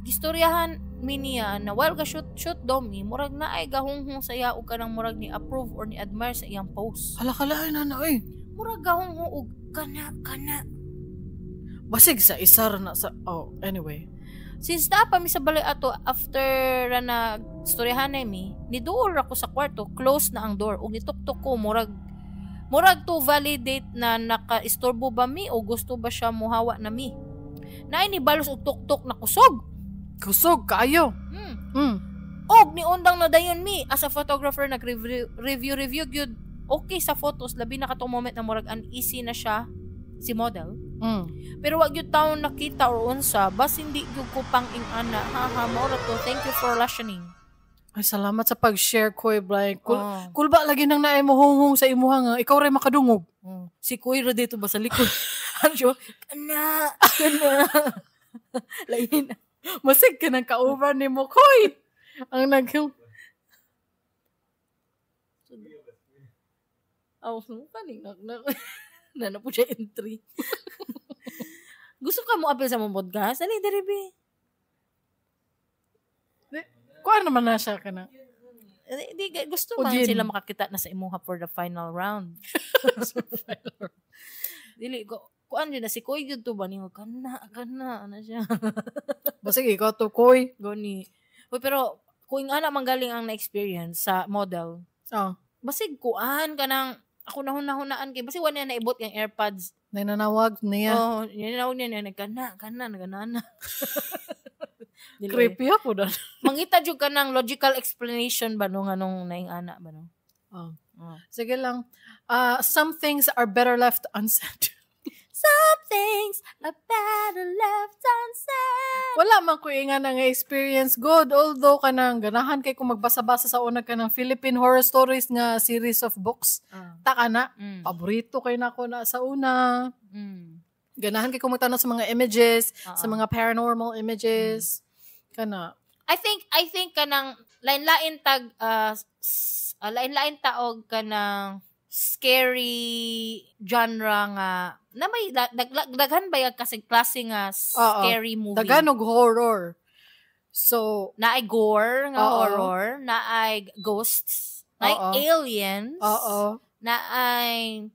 gistoryahan mi niya na while ga shoot shoot daw mi, murag naay gahunghong saya og kanang murag ni approve or ni admire sa iyang post. Hala kalain na na oy. Murag gahunghong og kana kana. Basig sa isar na sa, oh, anyway. Since naa pa mi sa balay ato after ra na storyahan na mi, niduol ra ko sa kwarto, close na ang door ug nituktok ko murag murag to validate na naka-istorbo ba mi o gusto ba siya muhawa na mi. Naay ni balos og tuktok na kusog. Kusog kaayo. Og niundang na dayon mi as a photographer, nag review review review gyud okay sa photos, labi na katong moment na murag uneasy na siya si model. Pero wag gyud taon nakita or unsa, bas hindi gyud ko pang ing-ana. Haha, mao ra to. Thank you for listening. Ay, salamat sa pag-share, Koy Blank. Cool, Oh. cool ba lagi nang naay mo hunghong sa imuha nga ikaw ray makadungog. Oh. Si Kuy ra dito ba sa likod? Ano siya? Kana, kana. Lain. Masig ka ng kauban ni mo, Koy. Ang nag Oh, kaning nak nak. Nana po siya entry. Gusto ka mo apil sa mong podcast? Dali, dali, be. Kuan naman na siya ka na. Eh, di, gusto O man din. sila makakita na sa imuha for the final round. Dili, ko, kuan yun na si Koy yun to ba niyo? Kana, kana, ano siya. Basig ikaw to, Koy. Gani. Uy, pero kung ana manggaling ang na-experience sa model, Oh, basig kuan kanang ako nahuna-hunaan kay basig wala na naibot yung AirPods. Nananawag niya. Oh, yun na niya niya kana kana kana. Dili. Creepy ako na. Mangita jud ka ng logical explanation ba no nganong naing ana ba no? Oh. Oh. Sige lang. Some things are better left unsaid. Some things are better left unsaid. Wala man ko inga nga experience good. Although kanang ganahan kay kung magbasa-basa sa una ka ng Philippine Horror Stories nga series of books. Taka na. Paborito kay nako na sa una. Ganahan kay kung magtanaw sa mga images, sa mga paranormal images. Kana. I think kanang lain-lain tag lain-lain taog kanang scary genre nga na may daghan ba yung kasi klase nga scary movie. Daghan og horror. So, Naay gore nga Oo. horror, naay ghosts, Na aliens. Na ay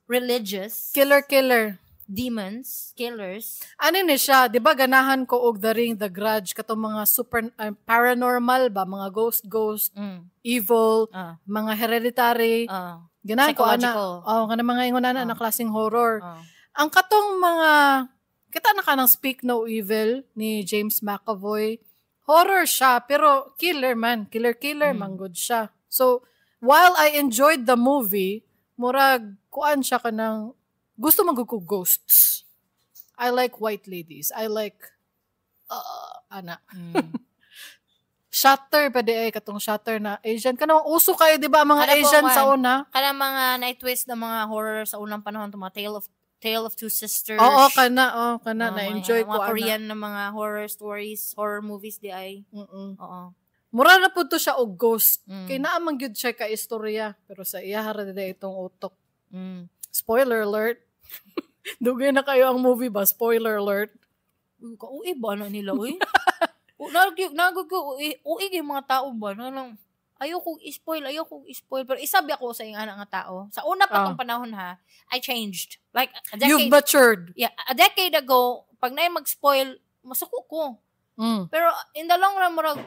religious. Killer, killer. Demons, killers. Ano ni siya, 'di ba ganahan ko og The Ring, The Grudge, katong mga super paranormal ba, mga ghost ghost, evil, mga hereditary. Ganahan ko ana. Oh, kana mga ingon ana na klaseng horror. Ang katong mga kita na ka ng Speak No Evil ni James McAvoy. Horror siya pero killer man, killer killer man gud siya. So, while I enjoyed the movie, murag kuan siya kanang gusto man gud ko ghosts. I like white ladies. I like ana. Shutter pa di ay katong Shutter na Asian kanang uso kayo di ba mga kana Asian po, sa una? Kanang mga na-twist na mga horror sa unang panahon to mga Tale of Two Sisters. Oo kana, oh kana na-enjoy ko mga Korean na mga horror stories, horror movies di ay. Oo. Mura na pud to siya og ghost. Kay naa man gyud siya ka istorya pero sa iya ra di itong utok. Spoiler alert. Dugay na kayo ang movie ba? Spoiler alert. Uy, kauwi ba na nila, uy? Uy, yung mga tao ba? Nang, ayaw kong i-spoil. Pero isabi ako sa iyong anak nga tao. Sa una pa tong panahon ha, I changed. Like, a decade. You've matured. Yeah, a decade ago, pag na mag-spoil, masuko ko. Pero in the long run, murag,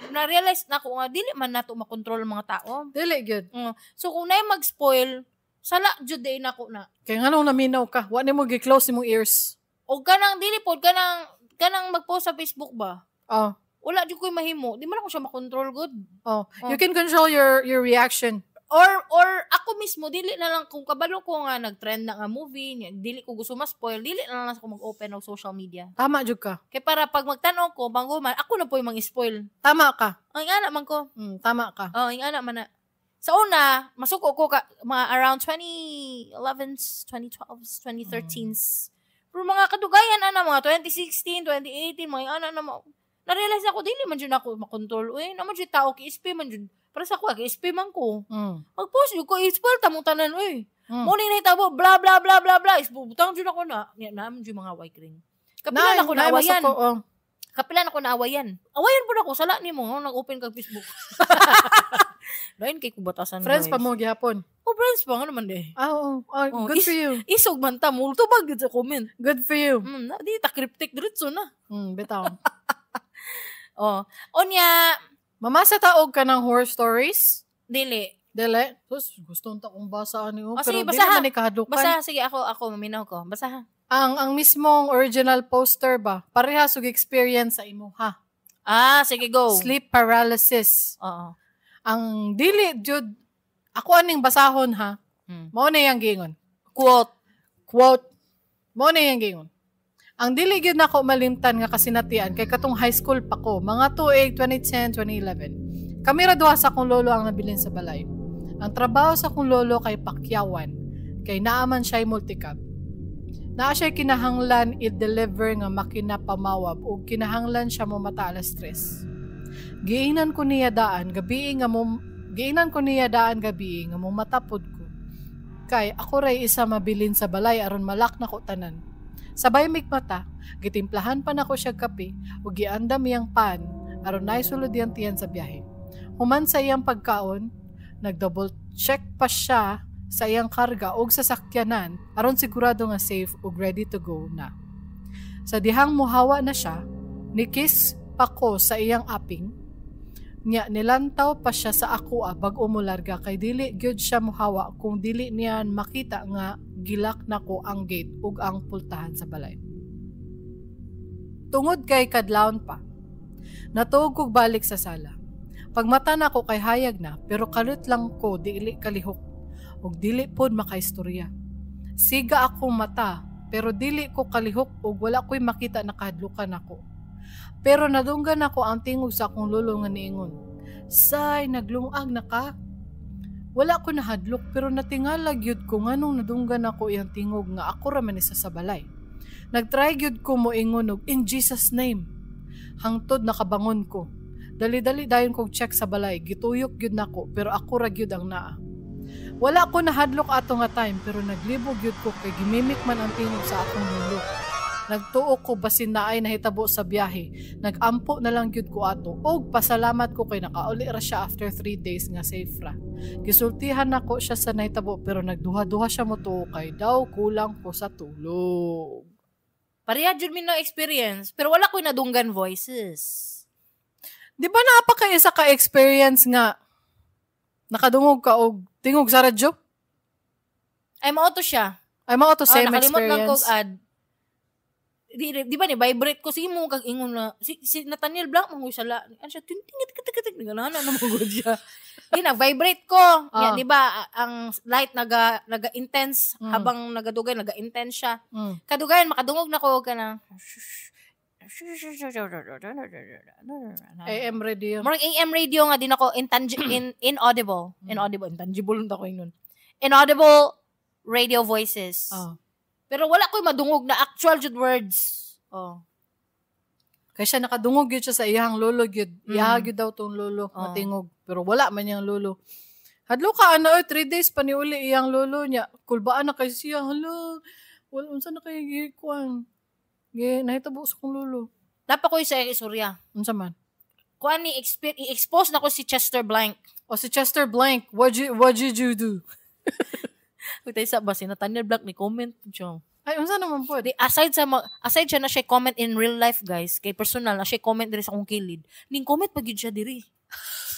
na-realize na ko nga, dili man nato makontrol ang mga tao. Dili, good. So, kung na mag-spoil, sala jud day nako na. Kaya nga nung naminaw ka, wa nimo gi-close imong ears. O kanang dili pod kanang mag-post sa Facebook ba? Oh. Wala jud koy mahimo. Di man ako siya makontrol gud. Oh. You can control your reaction. Or ako mismo dili na lang kung kabalo ko nga nag-trend na nga movie, dili ko gusto ma-spoil, dili na lang ako mag-open og social media. Tama jud ka. Kay para pag magtan-aw ko, banggo man ako na po'y mang-spoil. Tama ka. Ang ingana man ko. Tama ka. Oh, ingana man na. Sa una, masuko ko ka, mga around 2011s, 2012s, 2013s. Pero mga kadugayan, ana, mga 2016, 2018, mga ana na, na-realize ako, dili man dyan ako makontrol. Uy, naman dyan tao, ki-SP man dyan. Para sa ako, ki-SP man ko. Mag-post yun ko, i-spoil tamong tanan, uy. Muna yung nahitabo, blah, blah, blah, blah, blah. Butang dyan ako na. Naman dyan mga white ring. Kapilan ako na awayan. Kapilan ako na awayan. Awayan po na ako, sala ni mo, nag-open kag Facebook. Lain kay kubatasan. Friends pa mo gihapon. Oh, friends pa nga naman eh. Oh, good for you. Isog man ta mo tubag gid sa comment. Good for you. Na di ta cryptic diretso na. Bitaw. Oh, onya, mamasa taog ka ng horror stories? Dili. Dili. Sus, gusto unta kong basaan niyo. Oh, pero sige, dili man ni kahadukan. Basa sige ako maminaw ko. Basa. Ang mismong original poster ba? Parehas og experience sa imo ha. Ah, sige go. Sleep paralysis. Oo. Ang dili jud ako aning basahon ha. Mao na yang giingon. Quote. Quote. Mao na yang giingon. Ang dili gyud nako malimtan nga kasinatian kay katong high school pa ko, mga tuig 2010, 2011. Kami ra duha sa akong lolo ang nabilin sa balay. Ang trabaho sa akong lolo kay pakyawan, kay naa man siya'y multicab. Naa siya'y kinahanglan i-deliver nga makina pamawab ug kinahanglan siya momata alas 3. Giingnan ko niya daan gabi nga mo matapod ko. Kay ako ray isa mabilin sa balay aron malak nako tanan. Sabay migmata, gitimplahan pa nako siya kape ug giandam iyang pan aron naay sulod iyang tiyan sa biyahe. Human sa iyang pagkaon, nag-double check pa siya sa iyang karga og sasakyanan aron sigurado nga safe ug ready to go na. Sa dihang muhawa na siya, ni-kiss pa ko sa iyang aping. Nya nilantaw pa siya sa ako bag-o molarga kay dili gyud siya muhawa kung dili niya makita nga gilak nako ang gate ug ang pultahan sa balay. Tungod kay kadlawon pa, natuog kog balik sa sala. Pagmata nako kay hayag na pero kalut lang ko dili kalihok ug dili pod makaistorya. Siga akong mata pero dili ko kalihok ug wala ko'y makita na kahadlukan nako. Pero nadunggan ako ang tingog sa akong lolo nga niingon. Say, naglungag na ka. Wala ko nahadlok pero natingala gyud ko nganong nadunggan ako iyang tingog nga ako ra man isa sa balay. Nagtry gyud ko moingon og in Jesus name. Hangtod nakabangon ko. Dali-dali dayon kog check sa balay, gituyok gyud nako pero ako ra gyud ang naa. Wala ko nahadlok ato nga time pero naglibog gyud ko kay gimimik man ang tingog sa akong lolo. Nagtuo ko basin naay nahitabo sa biyahe. Nagampo na lang gyud ko ato. Og pasalamat ko kay nakauli ra siya after 3 days nga safe ra. Gisultihan nako siya sa nahitabo pero nagduha-duha siya motuo kay daw kulang ko sa tulog. Pareha jud mi na experience, pero wala ko'y nadunggan voices. Di ba naa pa kay isa ka experience nga nakadungog ka og tingog sa radyo? Ay, mao to siya. Ay, mao to, same Oh, nakalimot lang experience. kog add. Di ba ni vibrate ko si imo kag ingon na si Nathaniel Blanc mangoy sala. Ano siya ting ting ting ting ting ganahan na mo siya. Di na vibrate ko. Ya, di ba ang light naga naga intense habang nagadugay naga intense siya. Kadugayan makadungog na ko kana. AM radio. Murag AM radio nga din ako inaudible. Inaudible, intangible na ko ingon. Inaudible radio voices. Oh. Pero wala ko'y madungog na actual jud words. Oh. Kaya siya nakadungog yun siya sa iyang lolo gyud. Iyaha gyud daw tong lolo matingog. Pero wala man niyang lolo. Hadlo ka ana oy 3 days pa ni uli iyang lolo niya. Kulbaan na kay siya. Hala, wala unsa na kay gikuan. Gi nahitabo sa kong lolo. Napa ko'y sa istorya. Unsa man? Kuan ni i-expose na ko si Chester Blank. O si Chester Blank, what did you do? Wait, sa ba si Nathaniel Blank ni comment siya. Ay, unsa naman po? Di, aside siya na siya comment in real life, guys, kay personal na siya comment diri sa akong kilid. Ning comment pa gyud siya diri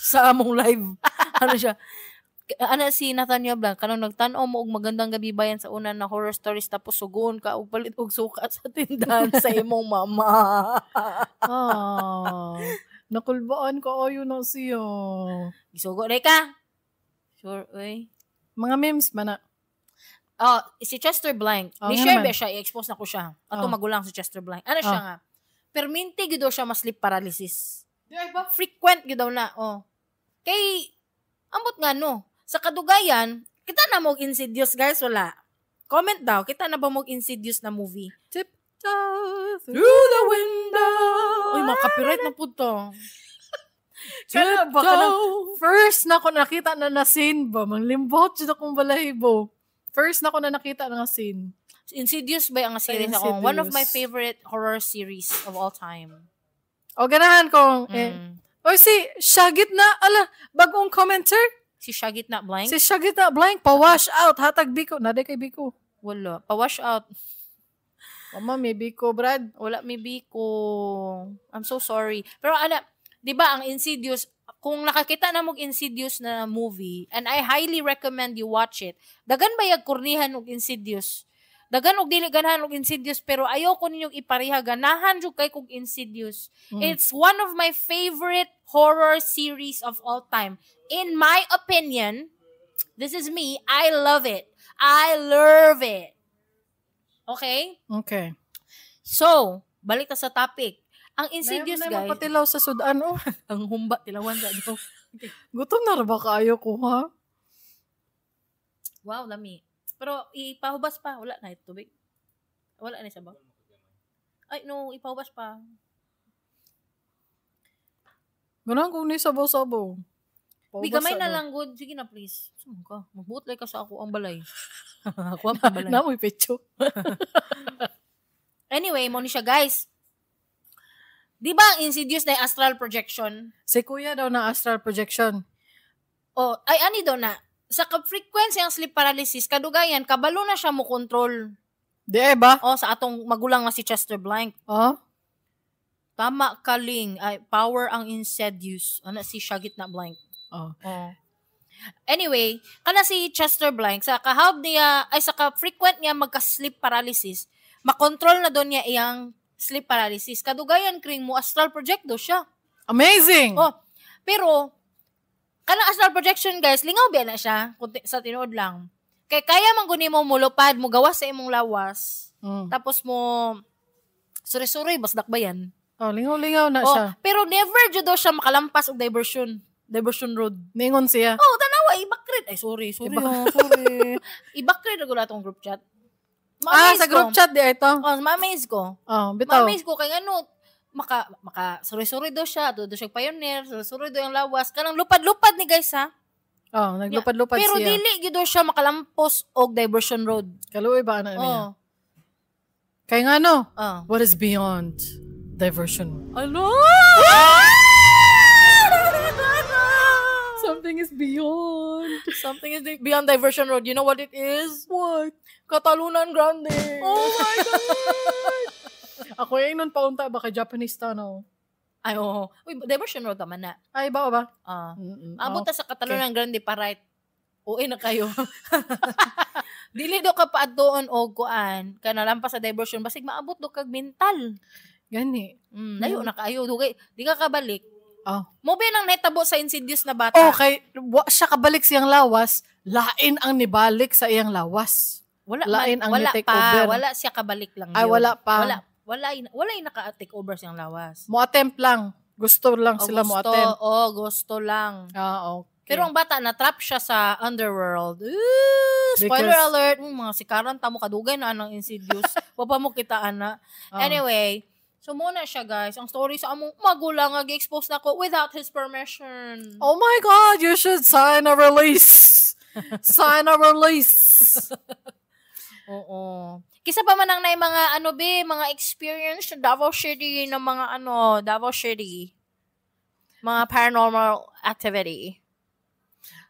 sa among live. Ano siya? Ana si Nathaniel Blank kanang nagtan-aw mo og Magandang Gabi Bayan sa una na horror stories tapos sugoon ka og palit og suka sa tindahan sa imong mama. Ah, nakulbaan ko ayo na siya. Gisugo na ka. Sure, oy. Mga memes man na. Oh, si Chester Blank. Oh, ni share naman. ba siya, i-expose na ko siya. Ato magulang si Chester Blank. Ano siya nga? Perminti gyud daw siya ma-sleep paralysis. Di ay ba? Frequent gyud daw na, oh. Kay ambot nga no, sa kadugayan, kita na mo Insidious, guys, wala. Comment daw, kita na ba mo Insidious na movie? Tiptoe through the window. Uy, mga copyright na pud to. Kana ba kanang first na ko nakita na na scene ba? Manglimbot jud akong balahibo. First na ko na nakita na nga scene. Insidious ba ang series ako? One of my favorite horror series of all time. O ganahan kong eh. O si Shagit na ala bagong commenter. Si Shagit na blank? Si Shagit na blank pa-wash out hatag biko. Naday kay biko. Wala. Pa-wash out. Mama, may biko, Brad. Wala may biko. I'm so sorry. Pero ana, 'di ba ang Insidious, kung nakakita na mog Insidious na movie, and I highly recommend you watch it. Dagan bayag kurnihan og Insidious. Dagan og dili ganahan og Insidious pero ayaw ko ninyong ipareha ganahan jud kay kog Insidious. It's one of my favorite horror series of all time. In my opinion, this is me, I love it. I love it. Okay? Okay. So, balik ta sa topic. Ang Insidious, Nay, guys. Mapatilaw sa sudan, oh. Ang humba, tilawan sa do. Gutom na ra ba kaayo ko, ha? Wow, lami. Pero ipahubas pa. Wala na ito, tubig. Wala na sabaw. Ay, no, ipahubas pa. Ganahan kong ni sabaw-sabaw. Di gamay na lang, good. Sige na, please. Saan ka? Magbuot ka sa ako ang balay. Ako ang balay. Namoy pecho. Anyway, mo ni siya, guys. Di ba ang Insidious na astral projection? Si kuya daw na astral projection. Oh, ay ani daw na. Sa ka-frequency ang sleep paralysis, kadugayan, kabalo na siya mo control. Di ay ba? Oh, sa atong magulang nga si Chester Blank. Oh? Tama kaling. Ay, power ang Insidious. Ano si Shagit na Blank. Oh. Oh. Anyway, kana si Chester Blank, sa kahab niya, ay sa ka-frequent niya magka-sleep paralysis, makontrol na doon niya iyang sleep paralysis. Kadugayan, kring mo, astral project do siya. Amazing! Oh, pero, kanang astral projection, guys, lingaw biya na siya, kunti, sa tinuod lang. Kay kaya man guni mo mulupad, mo gawas sa imong lawas, tapos mo, suri-suri, basdak ba yan? Oh, lingaw-lingaw na Oh, siya. pero never jud daw siya makalampas og diversion road. Ningon siya. Oh, tanawa, ibakrit. Ay, sorry, sorry, oh, sorry. Ibakrit na gula atong group chat. Ah, Ma-amaze sa group ko. chat di ay ito. Oh, ma-amaze ko. Oh, bitaw. Ma-amaze ko kay ngano maka maka suri-suri daw siya, do siya pioneer, suri-suri daw yung lawas. Kanang lupad-lupad ni guys ha. Oh, naglupad-lupad Pero siya. dili gyud daw siya makalampos og diversion road. Kaluoy ba ana niya? Oh. Kay nga no, Ah. what is beyond diversion? Ano? Something is beyond. Something is beyond Diversion Road. You know what it is? What? Katalunan Grande. Oh my God! Ako yung nun paunta ba kay Japanese tunnel? Ay, oo. Uy, Diversion Road naman na. Ay, ba ba? Ah. Mm-mm. Abot ta sa Katalunan Grande pa right. Uwi na kayo. Dili do ka paadtoon og kuan kana lampas sa diversion basig maabot do kag mental. Gani. Layo na kaayo dugay di ka kabalik. Oh. Mo ba nang nahitabo sa insidious na bata? Okay, wa siya kabalik siyang lawas, lain ang nibalik sa iyang lawas. Wala lain man, ang wala ni-take pa, over. wala siya kabalik lang Ay, yun. wala pa. Wala naka-take over siyang lawas. Mo attempt lang. Gusto lang O, sila mo gusto, attempt. oh, gusto lang. Ah, okay. Pero ang bata na trap siya sa underworld. Ooh, spoiler alert, mga sikaran ta mo kadugay na anang Insidious. Wa pa mo kita ana. Ah. Anyway, so muna siya guys. Ang story sa among magulang nga gi-expose nako without his permission. Oh my God, you should sign a release. Sign a release. Oo. Kisa pa man ang nay mga ano be, mga experience sa Davao City ng mga ano, Davao City. Mga paranormal activity.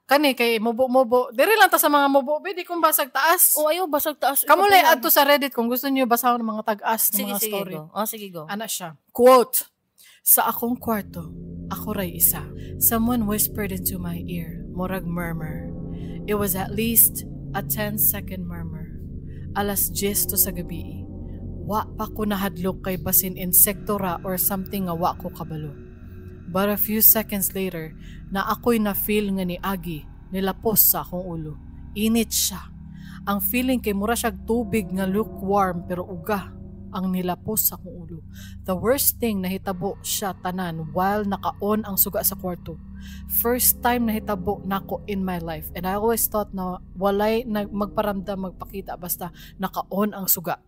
Kani kay mubo-mubo. Diri lang ta sa mga mubo, be, di kung basag taas. Oh, ayaw basag taas. Kamo lay adto sa Reddit kung gusto niyo basahon ng mga tag-as ng Sige, mga sige, story. go. Oh, sige, go. Ana siya. Quote, "Sa akong kwarto, ako ray isa. Someone whispered into my ear, murag murmur. It was at least a 10-second murmur. Alas 10 to sa gabi. Wa pa ko nahadlok kay basin insekto ra or something nga wa ko kabalo. But a few seconds later, na ako'y na-feel nga ni Agi, nilapos sa akong ulo. Init siya. Ang feeling kay mura siyag tubig nga lukewarm pero uga ang nilapos sa akong ulo. The worst thing nahitabo siya tanan while naka-on ang suga sa kwarto. First time nahitabo nako in my life and I always thought na walay na magparamdam magpakita basta naka-on ang suga."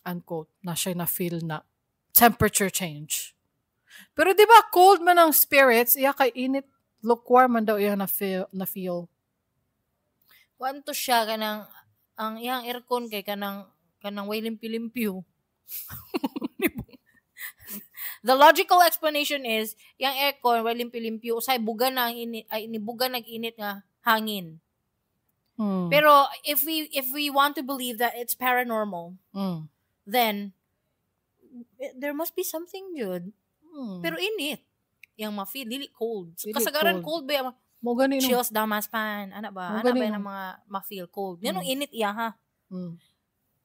Unquote. Na siya na feel na temperature change. Pero di ba cold man ang spirits, iya kay init, lukewarm man daw iya na feel, na feel. Kuanto siya kanang ang iyang aircon kay kanang way limpi-limpyo. The logical explanation is yang aircon way limpi-limpyo usay buga na ang init ay nibuga nag-init nga hangin. Pero if we want to believe that it's paranormal, then there must be something good. Pero init. Yang ma-feel dili cold. Dili Kasagaran cold. cold, ba yung Mo gani no. chills down my spine. Ana ba? Mo Ana ba gani, yung no? mga ma-feel cold? Yan ang init iya ha.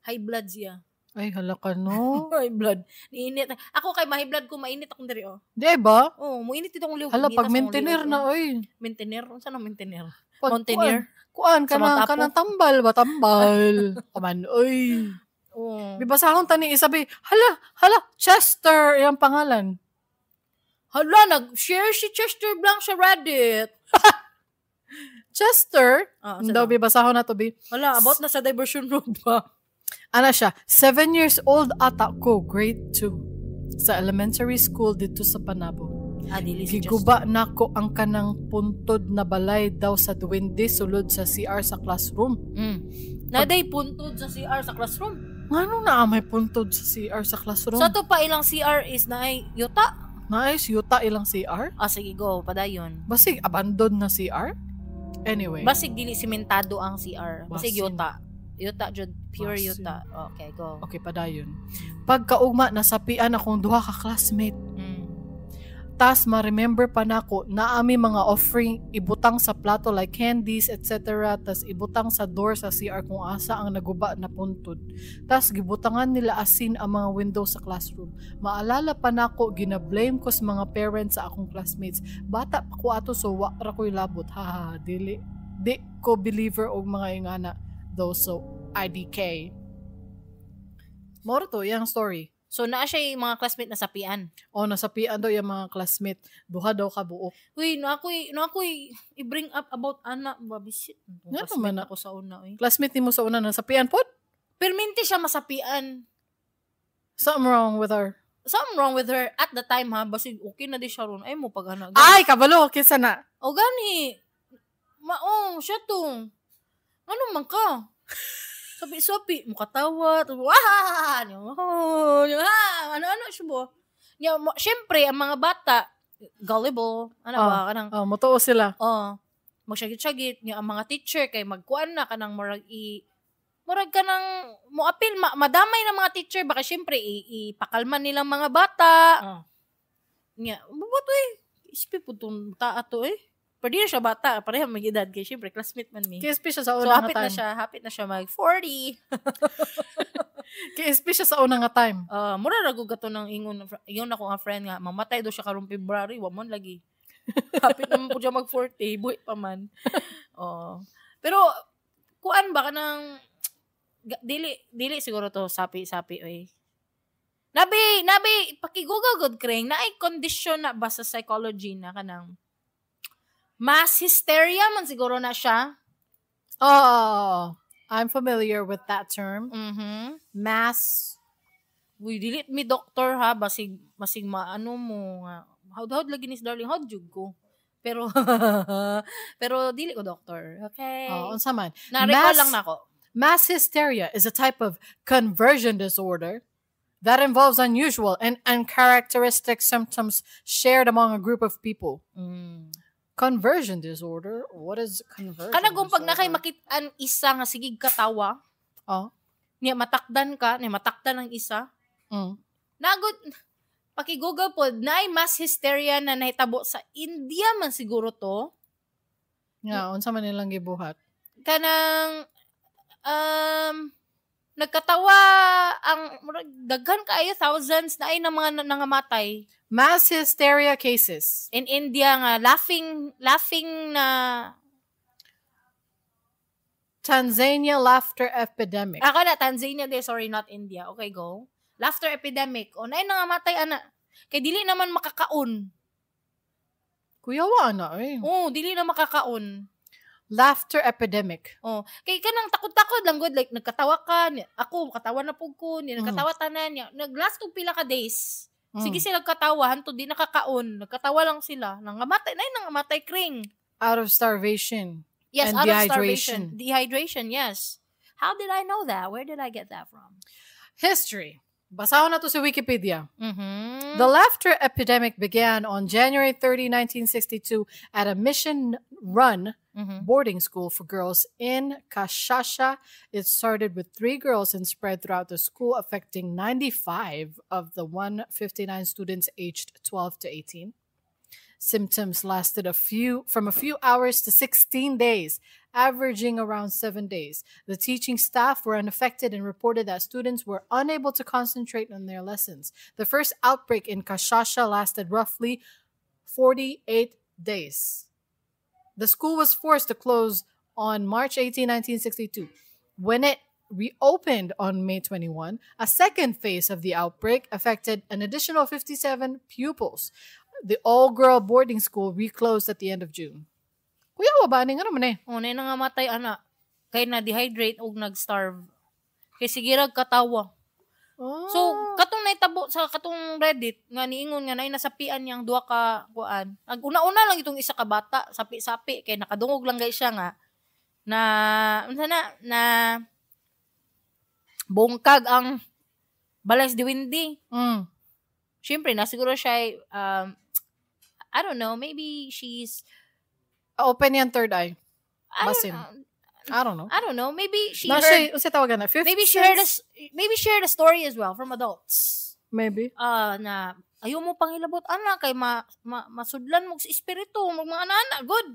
High blood siya. Ay, hala ka no. High blood. Niinit. Ako kay ma-high blood ko, mainit akong diri oh. Di ba? Oh, muinit dito akong liog. Hala, Init pag sa akong maintainer liog, na, oh. oy. Maintainer? Unsa na maintainer? Pag Mountaineer? Kuan, Sa Mount kanang, Apo? kanang tambal ba? Tambal. Kaman, oy. Oh. Bibasahon tani isabi, hala, hala, Chester, yung pangalan. Hala, nag-share si Chester Blanc sa Reddit. Chester, Ah, unsa daw, daw? bibasahon na to, bi. Hala, about na sa diversion road ba? Ana siya, 7 years old ata ko, grade 2. Sa elementary school dito sa Panabo. Ah, dili si Chester. Giguba nako ang kanang puntod na balay daw sa duwende sulod sa CR sa classroom. Naday puntod sa CR sa classroom. Ngano na may puntod sa CR sa classroom? Sa to pa ilang CR is na ay yuta. Nice, yuta ilang CR? Ah, sige, go. Padayon. Basig, abandon na CR? Anyway. Basig dili simentado ang CR. Basig Basin. yuta. Yuta jud, pure Basin. yuta. Okay, go. Okay, padayon. Pagkaugma, nasapian akong duha ka classmate. Tas ma-remember pa nako na ami mga offering ibutang sa plato like candies, etc. Tas ibutang sa door sa CR kung asa ang naguba na puntod. Tas gibutangan nila asin ang mga window sa classroom. Maalala pa nako gina-blame ko sa mga parents sa akong classmates. Bata pa ko ato so wa ra ko'y labot. Ha ha, ha, dili di ko believer og mga ingana though so IDK. Moro to iyang story. So naa siya yung mga classmate na sapian. O nasapian daw yung mga classmate. Duha daw ka buok. Uy, no ako'y i-bring up about ana ba bisit. Nga naman na. Ako sa una uy. Classmate nimo sa una nasapian pod? Perminti siya masapian. Something wrong with her. Something wrong with her at the time ha, basig okay na di siya ron. Ay mo pag ana. Ay, kabalo kinsa na. O gani. Ma oh, siya to. Ano man ka? Sapi-sapi, mukatawa, wah, oh, ano-ano siya bo. Nya, syempre, ang mga bata, gullible, ano ba, kanang, Oh, motuo sila. Oh, magsyagit-syagit, nya ang mga teacher, kay magkuan na, kanang murag murag kanang, moapil, madamay na mga teacher, baka syempre, ipakalman nilang mga bata. Nya, bubat eh, ispi po itong taa to eh. Pero di na siya bata, pareha mag edad kay syempre classmate man mi. KSP siya sa So una nga hapit na time. siya, hapit na siya mag 40. KSP siya sa una nga time. Mura ra gud kato nang ingon ingon ako nga friend nga mamatay do siya karong February, wa man lagi. Hapit naman po siya mag 40, buhi pa man. Oo. Pero kuan ba kanang dili dili siguro to sapi-sapi oy. Nabi, nabi paki-Google gud kring naay condition na ba sa psychology na kanang mass hysteria man siguro na siya. Oh, I'm familiar with that term. Mass. Uy, dili mi doktor ha, basig basig maano mo nga. Howd-howd lagi ni darling, howd jud ko. Pero pero dili ko doktor. Okay. Oh, unsa man. Na-recall lang nako. Mass hysteria is a type of conversion disorder that involves unusual and uncharacteristic symptoms shared among a group of people. Conversion disorder? What is conversion Kana kung pag na kay disorder? makit-an isa nga sigig katawa, niya matakdan ka, niya matakdan ang isa. Nagot paki-Google pod naay mass hysteria na nahitabo sa India man siguro to. Nga, unsa man nilang gibuhat? Kanang nagkatawa ang murag daghan kaayo thousands na ay ng mga nangamatay Mass hysteria cases. in India nga laughing laughing na Tanzania laughter epidemic. Ako na Tanzania de, sorry, not India. Okay, go. Laughter epidemic. O naay nangamatay ana kay dili naman makakaon. Kuya wa na eh. Oh, dili na makakaon. Laughter epidemic. Oh, kay kanang takod-takod lang gud, like nagkatawa ka, ako katawa na pug ko, ni nagkatawa tanan niya. Naglast og pila ka days. Sige sila katawa, hantod di nakakaon. Nagkatawa lang sila. Nangamatay na nangamatay kring. Out of starvation. Yes, And out of dehydration. starvation. Dehydration, yes. How did I know that? Where did I get that from? History. Basahon na to sa Wikipedia. The laughter epidemic began on January 30, 1962 at a mission-run boarding school for girls in Kashasha. It started with 3 girls and spread throughout the school, affecting 95 of the 159 students aged 12 to 18. Symptoms lasted from a few hours to 16 days, averaging around 7 days. The teaching staff were unaffected and reported that students were unable to concentrate on their lessons. The first outbreak in Kashasha lasted roughly 48 days. The school was forced to close on March 18, 1962. When it reopened on May 21, a second phase of the outbreak affected an additional 57 pupils. The all-girl boarding school reclosed at the end of June. Kuya, wa ba? Nga naman eh. Oh, na nangamatay ana. Kay na dehydrate og nag-starve. Kay sige rag katawa. Oh. So, katong naitabo sa katong Reddit nga niingon nga naay nasapian niyang duha ka kuan. Ag una-una lang itong isa ka bata, sapi-sapi kay nakadungog lang gay siya nga na unsa na na bungkag ang balay sa Diwindi. Syempre na siguro siya I don't know, maybe she's Open yan third eye. I don't Basin. know. I don't know. I don't know. Maybe she Na heard siya, unsa tawagan na? Fifth maybe she heard a, sense? maybe she heard a story as well from adults. Maybe. Na ayaw mo pangilabot ana kay masudlan mo sa espiritu mo mga ana good.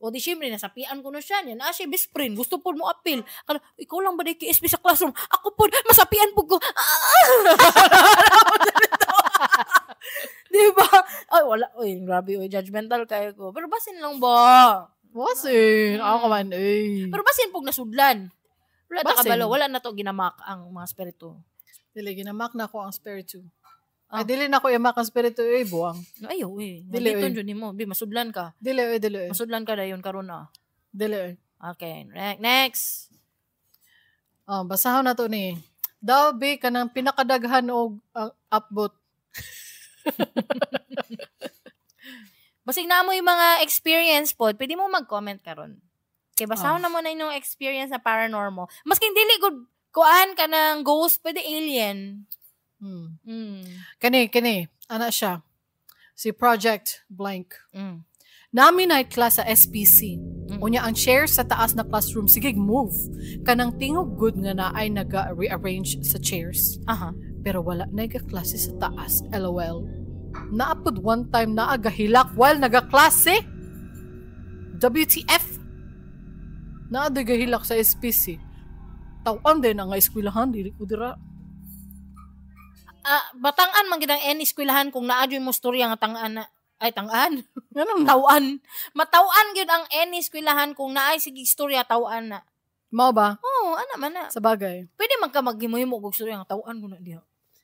O di syempre nasapian ko na siya niya. Na siya best friend, gusto po mo appeal. Kala, ikaw lang ba di KSP sa classroom? Ako po masapian po ko. Di ba? Ay wala, oy grabe oy judgmental kayo ko. Pero basin lang ba? Basin. Ako man eh. Pero basin pug nasudlan. Wala ta Basin. kabalo, wala na to ginamak ang mga espiritu. Dili ginamak na ko ang spiritu. Ah. Ay, dili na ko imak ang spiritu eh, buwang. No, ayaw eh. Dili, Dili oy. jud nimo, bi masudlan ka. Dili oy, dili oy. Masudlan ka dayon karon ah. Dili oy. Okay, next. Oh, basahon na to ni. Daw be kanang pinakadaghan og upbot. Basig na mo yung mga experience pod, pwede mo mag-comment karon. Kay basahon na mo na inyong experience na paranormal. Masking dili gud kuan ka ng ghost, pwede alien. Kani, kani. Ana siya. Si Project Blank. Nami night class sa SPC. Unya ang chair sa taas na classroom sige move. Kanang tingog good nga na ay naga-rearrange sa chairs. Aha. Pero wala nagaklase sa taas. LOL. Naapod one time na agahilak while nagaklase. WTF? Naadagahilak sa SPC. Tawan din ang eskwelahan dili ko dira. Batangan man gid ang any eskwelahan kung naa jud mo storya nga tangan na ay tangan. Ganun. Tawan. Matawan gyud ang any eskwelahan kung naay sige istorya tawan na. Mao ba? Oo, ana man na. Sa bagay. Pwede man ka maghimo-himo og istorya nga tawan ko na diha.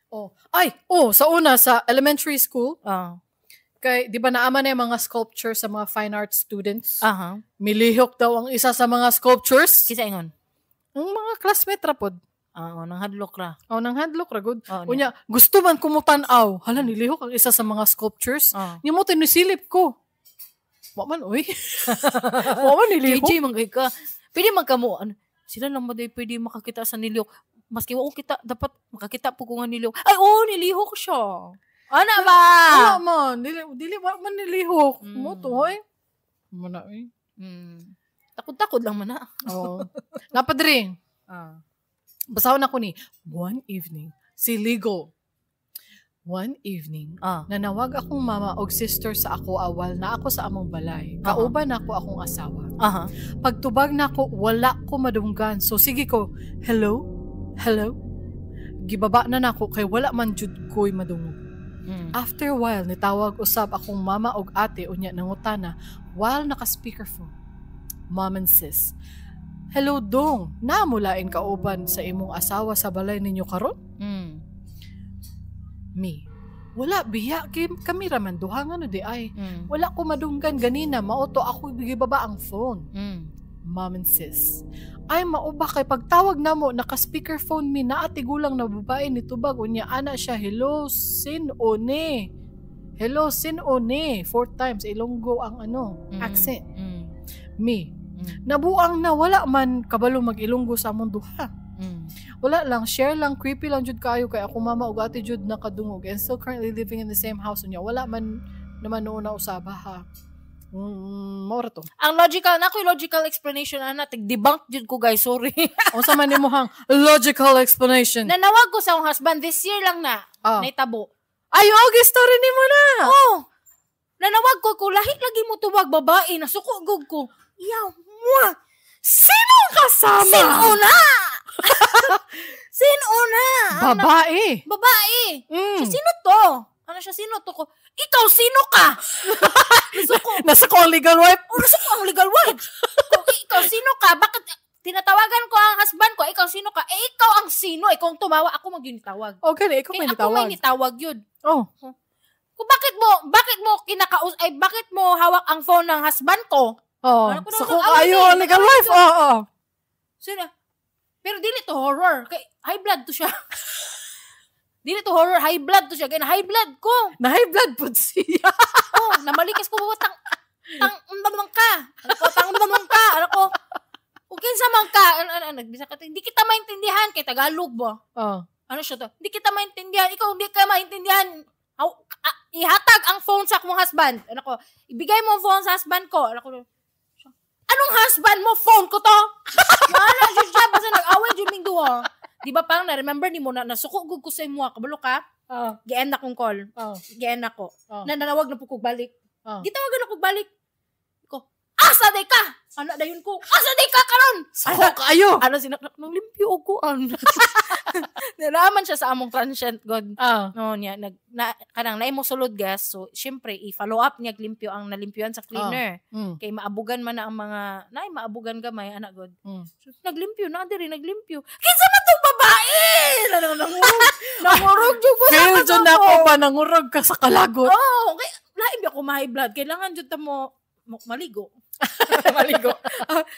Oh. Ay, oh, sa una sa elementary school Ah. kay di ba naama na yung mga sculpture sa mga fine arts students? Aha. Milihok daw ang isa sa mga sculptures. Kinsa ingon? Ang mga classmate ra pod. Ah, oh, nang hadlok ra. Oh, nang handlock ra gud. Oh, Unya, gusto man kumutan-aw. Hala, nilihok ang isa sa mga sculptures. Oh. Nya mo tinisilip ko. Wa man oy. Wa man nilihok. JJ man kay ka. Pwede man ka mo ano, sila lang ba day pwede makakita sa nilihok. Maski wa ko kita dapat makakita po ko nga nilihok. Ay, oo, nilihok siya. Ana ba? Wala man. Dili, dili wa man nilihok. Mo to oy. Mo na oy. Takod-takod lang man na. Oo. Napadri. Ah. Basahon ako ni one evening si Ligo. One evening, nanawag akong mama og sister sa ako awal na ako sa among balay. Kauban nako akong asawa. Aha. Pagtubag nako, wala ko madunggan. So sige ko, hello? Hello? Gibaba na nako kay wala man jud ko'y madungog. After a while, nitawag usab akong mama og ate unya nangutana while naka-speakerphone. Mom and sis, hello dong, namulain kauban sa imong asawa sa balay ninyo karon? Me, wala biya kay kami raman duha nga no di ay. Wala ko madunggan ganina, mauto ako gibaba ang phone. Mom and sis, ay mauba kay pagtawag namo naka-speakerphone mi naatigulang na babae ni tubag unya ana siya hello sin one. Hello sin one four times Ilonggo ang ano accent. Me, nabuang na wala man kabalo mag-Ilonggo sa among duha. Wala lang, share lang, creepy lang jud kayo kay ako mama ug ate jud nakadungog and still currently living in the same house unya. Wala man naman noon na usaba ha. Mao ra to. Ang logical, na ko'y logical explanation ana, tig-debunk jud ko guys, sorry. Unsa man nimo hang logical explanation? Nanawag ko sa akong husband this year lang na, naitabo. Ay, okay, story nimo na. Oh. Nanawag ko ko lahi lagi mo tubag babae, nasuko gug ko. Yaw, mua. Sino ang kasama? Sino na? Sino na? Babae. Babae. Siya, sino to? Ano siya, sino to ko? Ikaw, sino ka? Nasuko. Nasa ko ang legal wife. Oh, nasuko ang legal wife. Kung ikaw, sino ka? Bakit tinatawagan ko ang husband ko? Ikaw, sino ka? Eh, ikaw ang sino. Ikaw ang tumawa. Ako magyunitawag. Okay, ikaw may Kaya ako nitawag. may nitawag yun. Oh. Kung bakit mo ay bakit mo hawak ang phone ng husband ko? Oh. Ano ko Sa na- ko ano ayo ni? ang legal wife. Oo. Oh, Sino? Pero dili to horror. Kay high blood to siya. Dili to horror, high blood to siya. Kaya na high blood ko. Na high blood pud siya. Oh, namalikas ko tang tang undang ka. Ano ko tang undang ka. Ano ko? Kung kinsa man ka, ano, ano, nagbisa ka, hindi kita maintindihan kay Tagalog ba? Oh. Ano siya to? Hindi kita maintindihan. Ikaw hindi ka maintindihan. Aw, ihatag ang phone sa akong husband. Ano ko? Ibigay mo ang phone sa husband ko. Ano ko? Anong husband mo? Phone ko to? Wala, jud siya. Basta nag-away jud ming duha. Di ba pang na-remember ni mo na nasuko gud ko sa imo, kabalo ka? Gi-end akong call. Gi-end ako. Nanawag na po kog balik. Gitawagan ako balik. Ko, asa day ka? Ano dayon ko? Asa day ka karon? Suko kayo. Ano sinak nang limpyo og kuan. Nalaman siya sa among transient god. No niya nag na, kanang naimo sulod gas. So syempre i-follow up niya limpyo ang nalimpyoan sa cleaner. Kay maabugan man na ang mga naay maabugan gamay anak god. So, naglimpyo na diri naglimpyo. Kinsa man tong babae? Nangurog jud ko sa Feel jud na ako pa nangurog ka sa kalagot. Oh, kay lain ba ko ma high blood? Kailangan jud ta mo maligo. Maligo.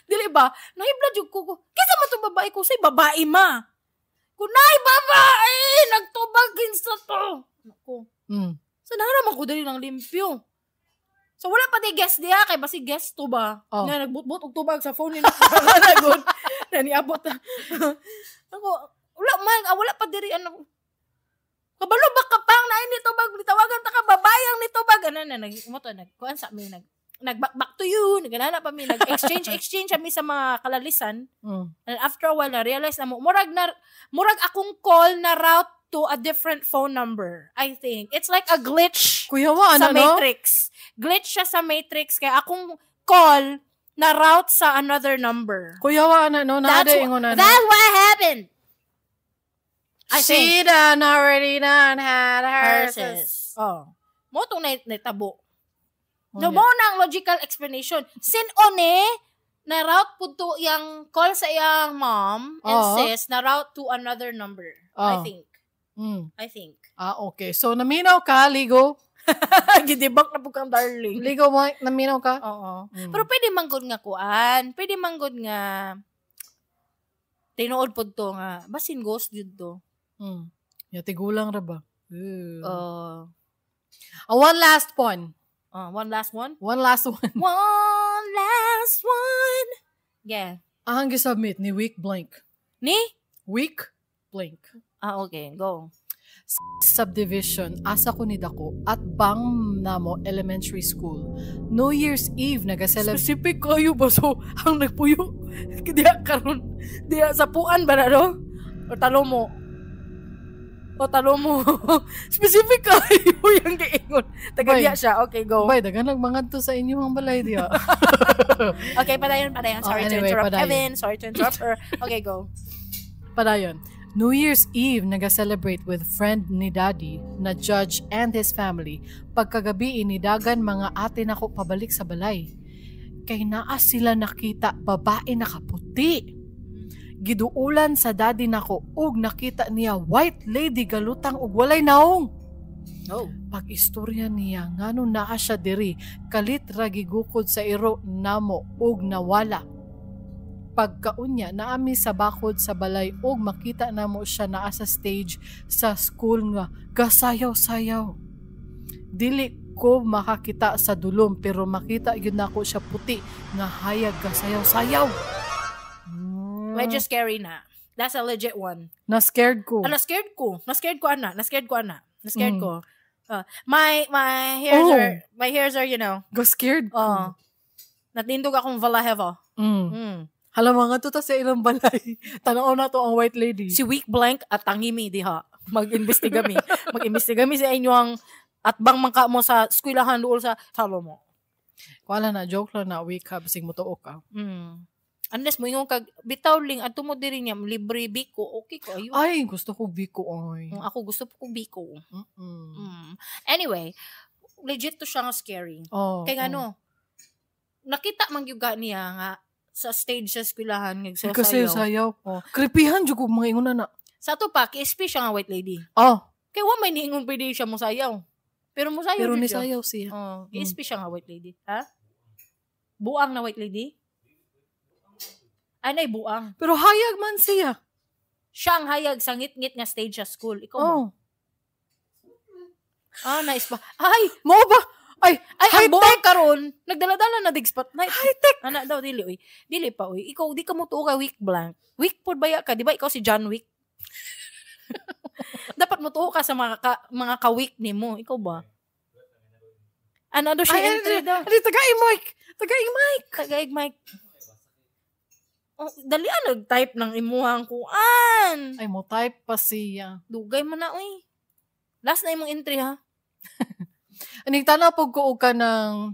Dili ba? Na-high blood jud ko. Kinsa man tong babae ko? Say babae ma. Kunay babae nagtubag kinsa to. Nako. So naharaman ko diri ng limpyo. So wala pa di guest diha kay basi guest to ba? Oh. Nga nagbutbut og tubag sa phone ni nagod. Na niabot na. Ako wala man, wala pa diri ano. Kabalo ba ka pang naay ni tubag, tawagan ta ka babayang ni tubag ano na nag mo to nag kuan sa mi nag nag back, back to you, nagana pa mi nag exchange exchange kami sa mga kalalisan. And after a while na realize na mo murag akong call na route to a different phone number. I think it's like a glitch Kuya wa, sa ano, no? Matrix. Glitch siya sa Matrix kaya akong call na route sa another number. Kuya wa, ano, no? That's Naada ingon ano. That's what happened. I She think. done already done had hers. Herses. Oh. Mo tong naitabo. Oh, No, mo na ang logical explanation. Sin one na route pud to iyang call sa iyang mom and Oo. sis na route to another number. I Oo. think. I think. Ah, okay. So, naminaw ka, Ligo. Gidibak na po kang darling. Ligo mo, naminaw ka? Oo. Mm. Pero pwede man gud nga kuan, pwede man gud nga tinuod pud to nga basin ghost jud to. Ya, tigulang ra ba? Ew. Ah, one last one. One last one. One last one. One last one. Yeah. Ang gisubmit ni Week Blank. Ni? Week Blank. Ah, okay. Go. Subdivision, asa ko ni dako at bang namo elementary school. New Year's Eve naga-celebrate. Specific kayo ba? So, ang nagpuyo, diya karon diya sa puan ba na, no? O talo mo? O talo mo. Specific kayo yung giingon. Taga Bay. diya siya. Okay, go. Bay, daghan nagmangadto sa inyo ang balay diya. Okay, padayon, padayon. Oh, Sorry anyway, to interrupt padayon. Kevin. Sorry to interrupt her. Okay, go. Padayon. New Year's Eve, naga-celebrate with friend ni Daddy na judge and his family. Pagkagabi, inidagan mga ate nako pabalik sa balay. Kay naa sila nakita babae nakaputi. Giduulan sa daddy nako ug nakita niya white lady galutang ug walay naong. No. Pag-istorya niya ngano naa siya diri, kalit ra gigukod sa iro namo ug nawala. Pagkaunya naami sa bakod sa balay ug makita namo siya naa sa stage sa school nga gasayaw-sayaw. Dili ko makakita sa dulom pero makita gyud nako siya puti nga hayag gasayaw-sayaw. Medyo scary na. That's a legit one. Na scared ko. Ah, na-scared ko. Na-scared ko, ana. Na-scared ko, ana. Na-scared ko. My hairs Oh. are, my hairs are, you know, Ga scared ko. oh, natindog akong valaheva. Hala mga to ta sa ilang balay. Tanaw na to ang white lady. Si Week Blank at tangimi diha. Mag-imbestiga mi. Mag-imbestiga mi sa inyo ang atbang mangka mo sa eskwelahan dool sa talo mo. Wala na, joke lang na, wake up, sing mo ka. Unless mo ingon kag bitaw ling adto mo diri niya libre biko, okay ko ayo. Ay, gusto ko biko, ay. Ako gusto ko biko. Mm-mm. Anyway, legit to siya nga scary. Oh, Kay oh. ngano, nakita man gyud niya nga sa stage sa eskwelahan Kasi nagsasayaw. sayaw. Oh. Creepyhan jud ko mga ingon na. Sa ato pa, KSP siya nga white lady. Oh, Kay wa may niingon pwede siya mosayaw. Pero mosayaw pero jud ni siya. sayaw siya. Oh, KSP siya nga white lady. Ha? Buang na white lady? Anay buang. Pero hayag man siya. Siya ang hayag sa ngit-ngit nga stage sa school. Ikaw ba? Oh. Ah, nice ba? Ay, Mo ba? Ay, ay ang High-tech! buang karon, nagdala-dala na dig spotlight. High-tech. Ana daw dili oy. Dili pa oy. Ikaw di ka mo tuo kay Wick Blank. Wick pod baya ka, di ba ikaw si John Wick? Dapat mo tuo ka sa mga ka-wick nimo. Ikaw ba? Ano daw siya Ay, entry daw? Ay, taga mic. Taga mic. Tagaig mic. Oh, dali nag-type ng imuhang kuan. Ay, mo type pa siya. Dugay man na oy. Last na imong entry ha. Aning tanaw pag ko og ka ng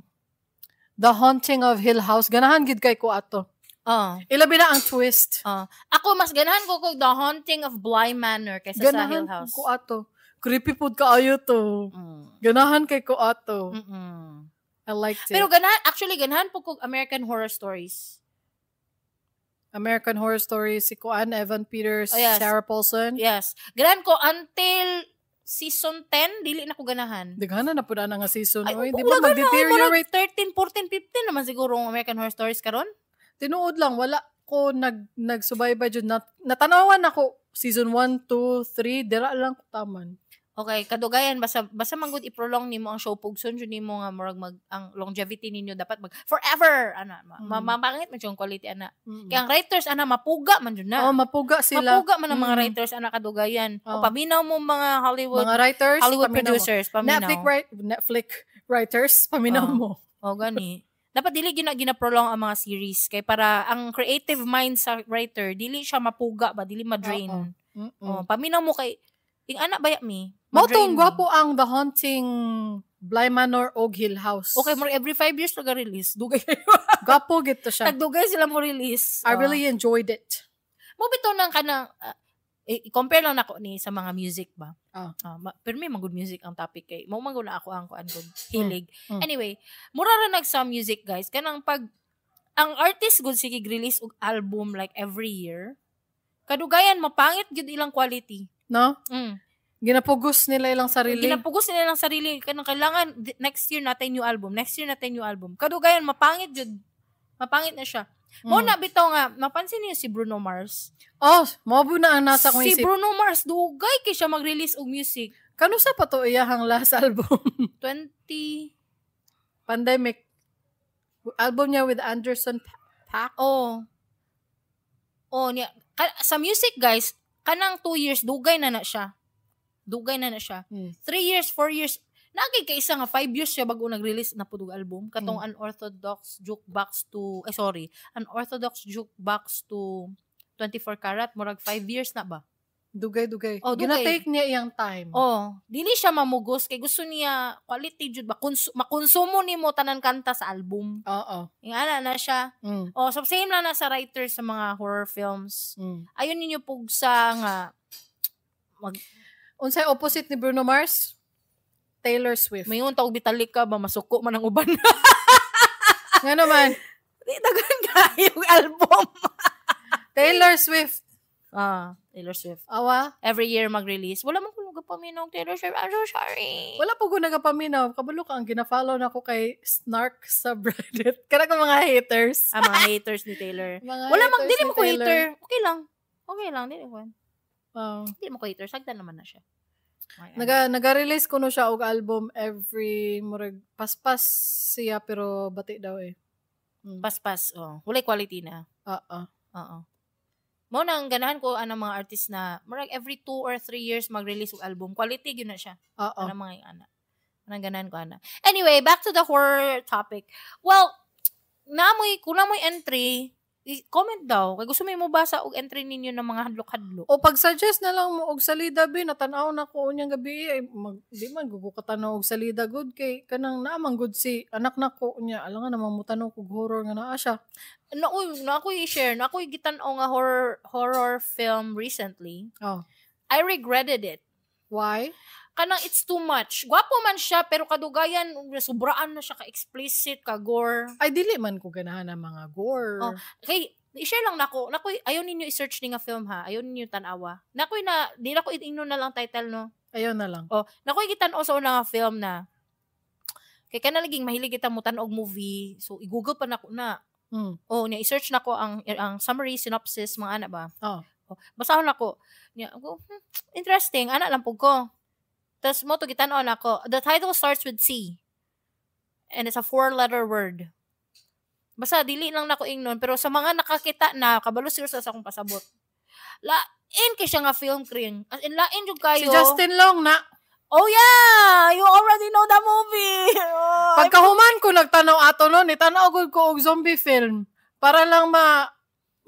The Haunting of Hill House. Ganahan gid kay ko ato. Ah. Ilabi na ang twist. Ako mas ganahan ko kog The Haunting of Bly Manor kaysa sa Ganahan Hill House. ko ato. Creepy pud kaayo to. Ganahan kay ko ato. Mm-mm. I liked it. Pero ganahan, actually ganahan po kog American Horror Stories. American Horror Story, si Kuan, Evan Peters, Oh, yes. Sarah Paulson. Yes. Ganahan ko until season 10, dili na ko ganahan. Daghanan na pud ana nga season. Ay, Oy, di wala ba ganahan, mag-deteriorate? murag 13, 14, 15 naman siguro ang American Horror Stories karon. Tinuod lang wala ko nagsubaybay jud na, natanawan ako season 1, 2, 3, dira lang ko taman. Okay, kadugayan basta basta man gud i-prolong nimo ang show, pugson jud nimo nga murag mag ang longevity ninyo dapat mag forever ana, mapangit man jud ang quality ana. Kay ang writers ana mapuga man jud na. Oh, mapuga sila. Mapuga man ang mga writers ana kadugayan. Oh. O paminaw mo mga Hollywood Mga writers, Hollywood paminaw mo. Producers, paminaw. Netflix writers, paminaw Oh. mo. O gani. Dapat dili gina prolong ang mga series kay para ang creative mind sa writer dili siya mapuga ba, dili ma-drain. Oo. O, paminaw mo kay ing ana baya mi. Mao ma-drain tong mi. gwapo ang The Haunting Bly Manor og Hill House. Okay, more every 5 years naga-release. Dugay kayo. Gwapo gito siya. Nagdugay sila mo release. I Oh. really enjoyed it. Mo bitaw nang kanang i-compare lang nako ni sa mga music ba. Pero may mga good music ang topic kay mo man gud na ako ang kuan gud hilig. Anyway, mura ra nag sa music, guys, kanang pag ang artist gud sige release og album like every year. Kadugayan mapangit gyud ilang quality. No? Ginapugos nila ilang sarili. Ginapugos nila lang sarili kanang kailangan next year natin new album, next year natin new album. Kadugayan mapangit jud. Mapangit na siya. Mo na bitaw nga napansin niyo si Bruno Mars. Oh, mao na ang nasa akong Si isip. Bruno Mars dugay kay siya mag-release og music. Kanusa pa to iyahang last album? 20 Pandemic. Album niya with Anderson Paak. Oh. Oh niya sa music, guys, kanang 2 years dugay na na siya. Dugay na na siya. 3 years, 4 years. Nagay kay isa nga 5 years siya bago nag-release na pud og album katong Unorthodox Jukebox to, eh sorry, Unorthodox Jukebox to 24 Karat, murag 5 years na ba? Dugay-dugay. Oh, dugay. Gina-take niya iyang time. Oh, dili siya mamugos kay gusto niya quality jud ba, makonsumo nimo tanan kanta sa album. Oo. Yung ana na siya. Oh, so same lang na sa writers sa mga horror films. Ayun ninyo pugsa nga mag Unsay opposite ni Bruno Mars? Taylor Swift. Mayon ta og bitalik ka ba, masuko man ang uban. Nga naman, Di daghan kayo album. Taylor Swift. Ah, Taylor Swift. Awa. Every year mag-release. Wala man ko nagapaminaw og Taylor Swift. I'm so sorry. Wala po ko nagapaminaw. Kabalo ka, ang gina-follow na ko kay Snark sa Reddit. Kana ko mga haters. Ah, mga haters ni Taylor. Mga Wala man haters dili ni mo ko Taylor. hater. Okay lang. Okay lang, dili ko. Oo. Dili mo ko hater, sagdan naman na siya. Okay. Naga-release kuno siya og album every murag paspas siya pero bati daw eh. Paspas, oh. Walay quality na. Oo. Oo. Mo nang ganahan ko anang mga artist na murag every 2 or 3 years mag-release og album. Quality gyud na siya. Oo. Anang mga ana. Anang ganahan ko ana. Anyway, back to the horror topic. Well, namoy kung namoy entry, i-comment daw. Kay gusto mo basa og entry ninyo ng mga hadlok-hadlok. O pag-suggest na lang mo og salida bi, natanaw na ko unyang gabi ay mag, di man gugo ka tanaw og salida good kay kanang naamang good si anak na ko unya alangan naman mo tanaw kog horror nga naa siya. Na uy, na ako i-share, na ako gitan-aw nga horror horror film recently. Oh. I regretted it. Why? Kanang it's too much. Gwapo man siya pero kadugayan sobraan na siya ka explicit, ka gore. Ay dili man ko ganahan ang mga gore. Oh. Kay i-share lang nako. Nako ayaw ninyo i-search ni nga film ha. Ayaw ninyo tan-awa. Nako na di nako ingno na lang title no. Ayaw na lang. Oh, nako gitan-aw sa una nga film na. Kay kana laging mahilig kita mo tan-og movie. So i-google pa nako na. Oh, niya i-search nako ang summary, synopsis, mga ana ba. Oh. Oh, basahon nako. Niya, ako, interesting, ana lang pud ko. Tapos mo to gitan-aw nako. The title starts with C. And it's a four-letter word. Basta dili lang nako ingnon pero sa mga nakakita na kabalo siguro sa akong pasabot. Lain kay siya nga film kring. As in lain jud kayo. Si Justin Long na. Oh yeah, you already know the movie. Oh, Pagkahuman ko nagtanaw ato no, nitanaw gud ko og zombie film para lang ma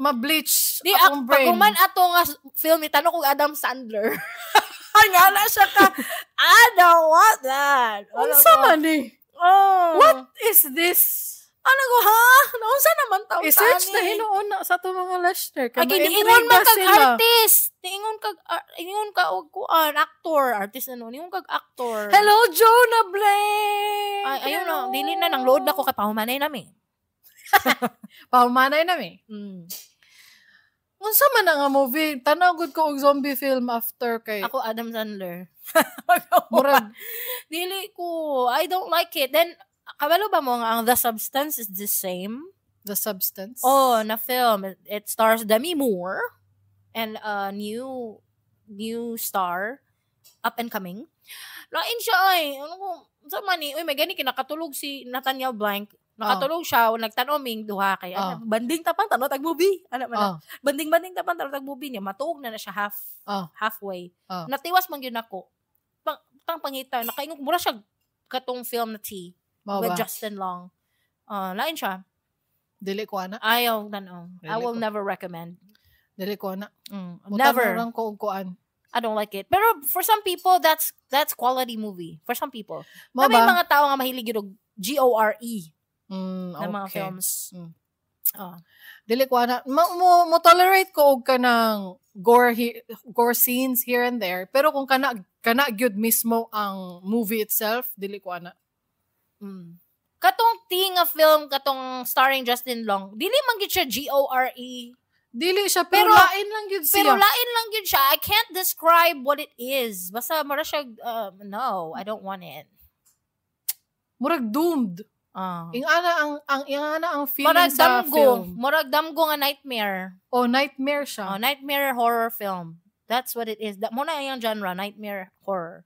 ma-bleach Di akong brain. Paghuman ato nga film ni tanong kog Adam Sandler. Nga na siya ka. I don't want that. Wala Unsa ko. man eh? Oh. What is this? Ano ko, ha? Naunsa naman taon I-search na hinuon na sa ato mga listener. Kay Ay, niingon man ma-intriga kag sila. artist. Niingon kag ingon ka og kuan, actor, artist na no. Niingon kag actor. Hello, Jonah Blake! Ay, ayun na, dili na nang load na ko kay pahumanay nami. Pahumanay nami. Unsa man na nga movie? Tanaw gud ko og zombie film after kay Ako Adam Sandler. murag Dili ko. I don't like it. Then kabalo ba mo nga ang The Substance is the same? The Substance. Oh, na film. It stars Demi Moore and a new star. Up and coming. Lain siya ay. Ano ko, sa man ni, uy, may gani kinakatulog si Nathaniel Blanc. Nakatulog siya, nagtan-aw ming duha kay ano, banding tapan tanaw tag movie. Ano man na. Banding-banding tapan tanaw tag movie niya, matuog na na siya halfway. Natiwas man gyud nako. Pang pangita, nakaingog mura siya katong film na T Mao with ba? Justin Long. Lain siya. Dili ko ana. Ayaw tan-aw. I Dili will ko. never recommend. Dili ko ana. Never. Mutanaw lang ko og kuan. I don't like it. Pero for some people, that's quality movie. For some people. Mao Na may ba? mga tao nga mahilig yun og GORE na mga films. Dili ko ana. Mo tolerate ko og kanang gore scenes here and there, pero kung kana gyud mismo ang movie itself, dili ko ana. Katong T nga film, katong starring Justin Long, dili man gyud siya GORE. Dili siya pero, Pero- lain lang gyud siya. Pero lain lang gyud siya. I can't describe what it is. Basta mura siya, no, I don't want it. Murag doomed. Ingana ang ingana ang feeling Murag sa damgo. film. Murag damgo nga nightmare. Oh, nightmare siya. Oh, nightmare horror film. That's what it is. That mo na yung genre, nightmare horror.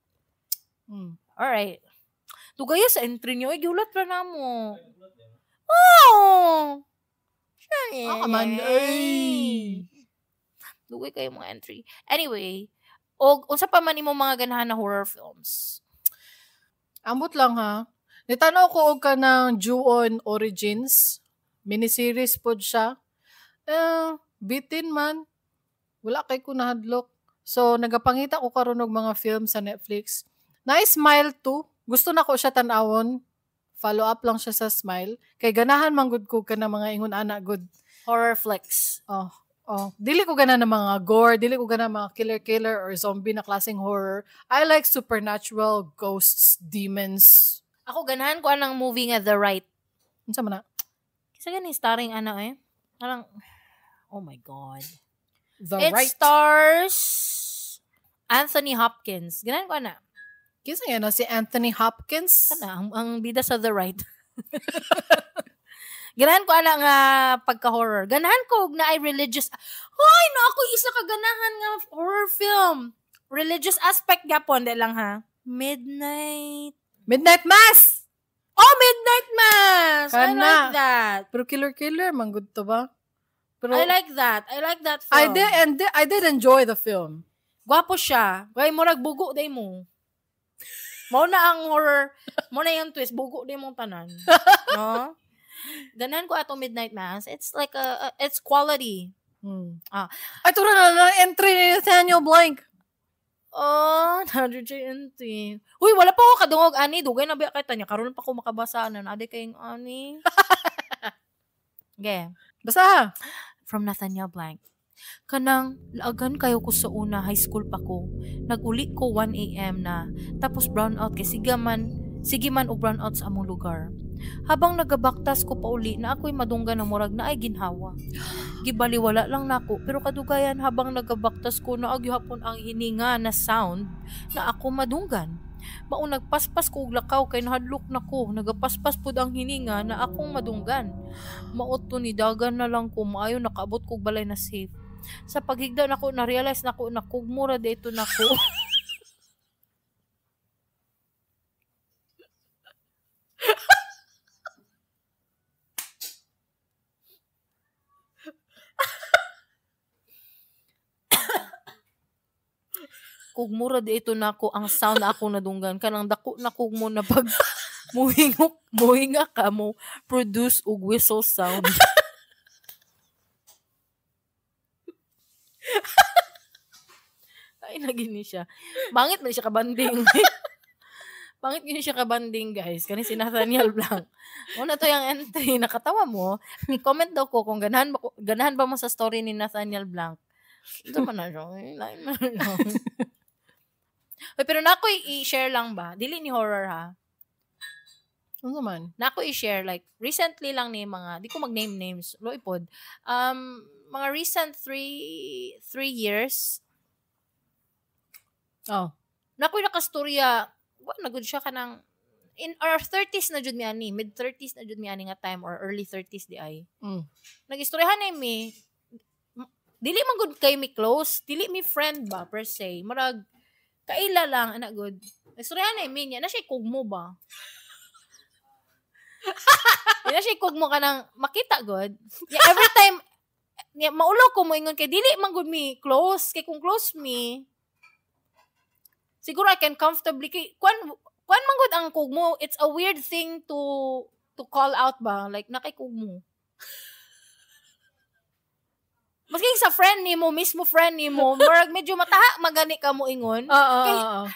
Alright. Dugaya sa entry niyo. Ay, giulat ra na mo. Oh! Ah, man. Ay. Dugay kayo mga entry. Anyway, og unsa pa man imo mga ganahan na horror films? Ambot lang ha. Nitanaw ko og kanang Ju-On Origins. Miniseries pod siya. Eh, bitin man. Wala kay ko nahadlok. So, nagapangita ko karon og mga film sa Netflix. Na Smile 2. Gusto na ko siya tan-awon. Follow up lang siya sa Smile. Kay ganahan man gud ko kanang mga ingon ana good. Horror flicks. Oh, dili ko gana ng mga gore, dili ko gana mga killer-killer or zombie na klaseng horror. I like supernatural, ghosts, demons. Ako ganahan ko anang movie nga The Right. Unsa man na? Kinsa gani starring ano eh? Parang oh my God. The It Right. stars Anthony Hopkins. Ganahan ko ana. Kinsa yan na si Anthony Hopkins? Kana ang bida sa The Right. Ganahan ko ana nga pagka-horror. Ganahan ko og naay religious. Hoy, no ako isa ka ganahan nga horror film. Religious aspect gyapon di lang ha. Midnight. Midnight Mass. Oh, Midnight Mass. I Kana. like that. Pero killer-killer man gud to ba? Pero I like that. I like that film. I did enjoy the film. Gwapo siya. Kay murag bugo day mo. Mao na ang horror, mao na yung twist, bugo day mong tanan. No? Ganahan ko atong Midnight Mass. It's like it's quality. Ah. Ay, tura na entry ni Nathaniel Blank. Oh, JNT. Uy, wala pa ako kadungog ani, dugay na ba kay tanya karon pa ko makabasa ana, ade kayong ani. Okay. Basta. From Nathaniel Blank. Kanang laagan kayo ko sa una, high school pa ko. Naguli ko 1 AM na, tapos brown out kay sige man og brown out sa among lugar. Habang nagabaktas ko pauli na ako'y madunggan ng murag na ay ginhawa. Gibaliwala lang nako pero kadugayan habang nagabaktas ko na agyapon ang hininga na sound na ako madunggan. Mao nagpaspas ko og lakaw kay nahadlok na ko, nagapaspas pud ang hininga na akong madunggan. Mao to ni dagan na lang ko maayo nakaabot kog balay na safe. Sa paghigda nako na realize nako na kugmura dito nako. Kugmura dito nako ang sound na ako nadunggan kanang dako na kugmo na pag muhingok muhinga ka mo produce og whistle sound. Ay, nagini siya. Bangit man siya kabanding. Bangit gini siya kabanding, guys. Kani si Nathaniel Blanc. Una to yung entry. Nakatawa mo. I-comment daw ko kung ganahan ba mo sa story ni Nathaniel Blanc. Ito man na siya. Lain man na siya. Uy, pero nako i-share lang ba? Dili ni horror ha. Ano man? Nako i-share like recently lang ni mga di ko mag-name names, loipod. Mga recent 3 years. Oh. Nakoy nakastorya, wa na gud siya kanang in our 30s na jud mi ani, mid 30s na jud mi ani nga time or early 30s di ay. Nagistoryahan na mi, dili man gud kay mi close, dili mi friend ba per se. Murag Kaila lang, anak good. Istoryahan na niya, na siya kugmo ba? Na siya kugmo ka nang makita good. Yeah, every time, yeah, maulo ko mo ingon kay dili man good mi close. Kay kung close mi, siguro I can comfortably, kay, kuan man good ang kugmo, it's a weird thing to call out ba? Like, nakay kugmo. Maski sa friend nimo, mismo friend nimo, murag medyo mataha magani ka mo ingon. Oo.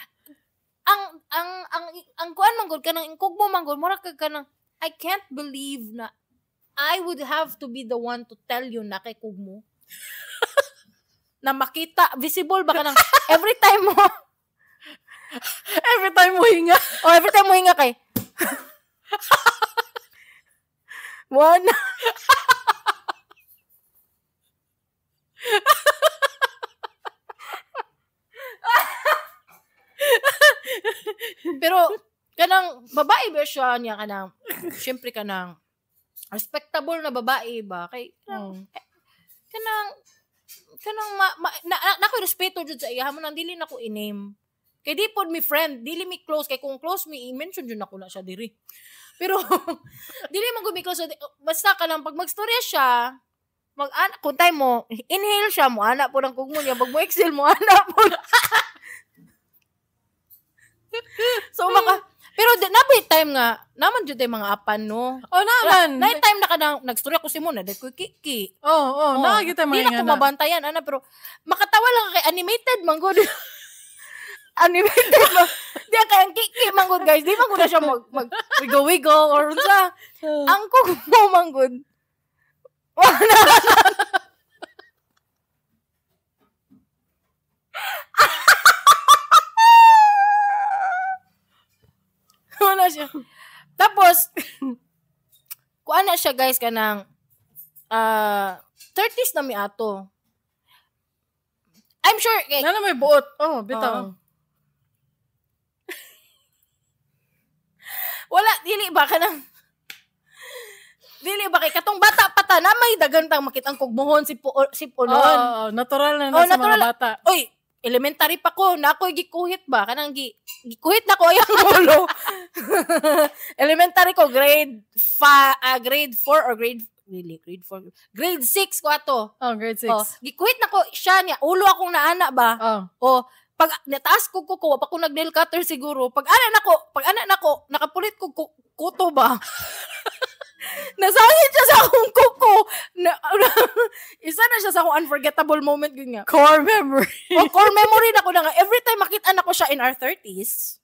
Ang kuan man gud kanang kugmo man gud, murag ka kanang I can't believe na I would have to be the one to tell you na kay kugmo. Na makita, visible ba kanang every time mo every time mo hinga. Oh, every time mo hinga kay one. Pero kanang babae ba siya niya kanang syempre kanang respectable na babae ba kay kanang kanang na ko respeto jud sa iya mo nang dili na ko i-name kay di pod mi friend, dili mi close kay kung close mi i-mention jud nako na siya diri. Pero dili man gud mi close, basta kanang pag magstorya siya mag kung time mo inhale siya mo ana po ng kugmo niya, pag mo exhale mo ana po. So maka pero nabay time nga naman jud tay mga apan no. Oh naman. Na time na kanang nagstorya ko si mo na dai ko kiki. Oh, naa gyud tay mga nga. Di na ko mabantayan ana pero makatawa lang kay animated man gud. Animated man. Di kay ang kiki man gud guys, di man gud na siya mag wiggle wiggle or unsa. Ang kugmo man gud. Wala. Wala siya. Tapos, kuan na siya guys, kanang 30s na mi ato. I'm sure. Eh, na may buot. Oh, bitaw. Wala, dili ba kanang dili ba kay katong bata pa ta na may dagan tang makitang kugmuhon si punon. Oh, natural na, sa natural, mga bata. Oy, elementary pa ko, na ako'y gikuhit ba? Kanang gikuhit na ko ayang ulo. Elementary ko, grade 4 or grade 4. Grade 6 ko ato. Oh, grade 6. Oh, gikuhit na ko siya niya. Ulo akong naana ba? Oh. Pag nataas ko ko, pa ko nag nail cutter siguro. Pag ana nako, nakapulit ko kuto ba? Nasangit siya sa akong kuko. Isa na siya sa akong unforgettable moment yun nga. Core memory. Oh, core memory na ko na nga. Every time makita na ko siya in our 30s,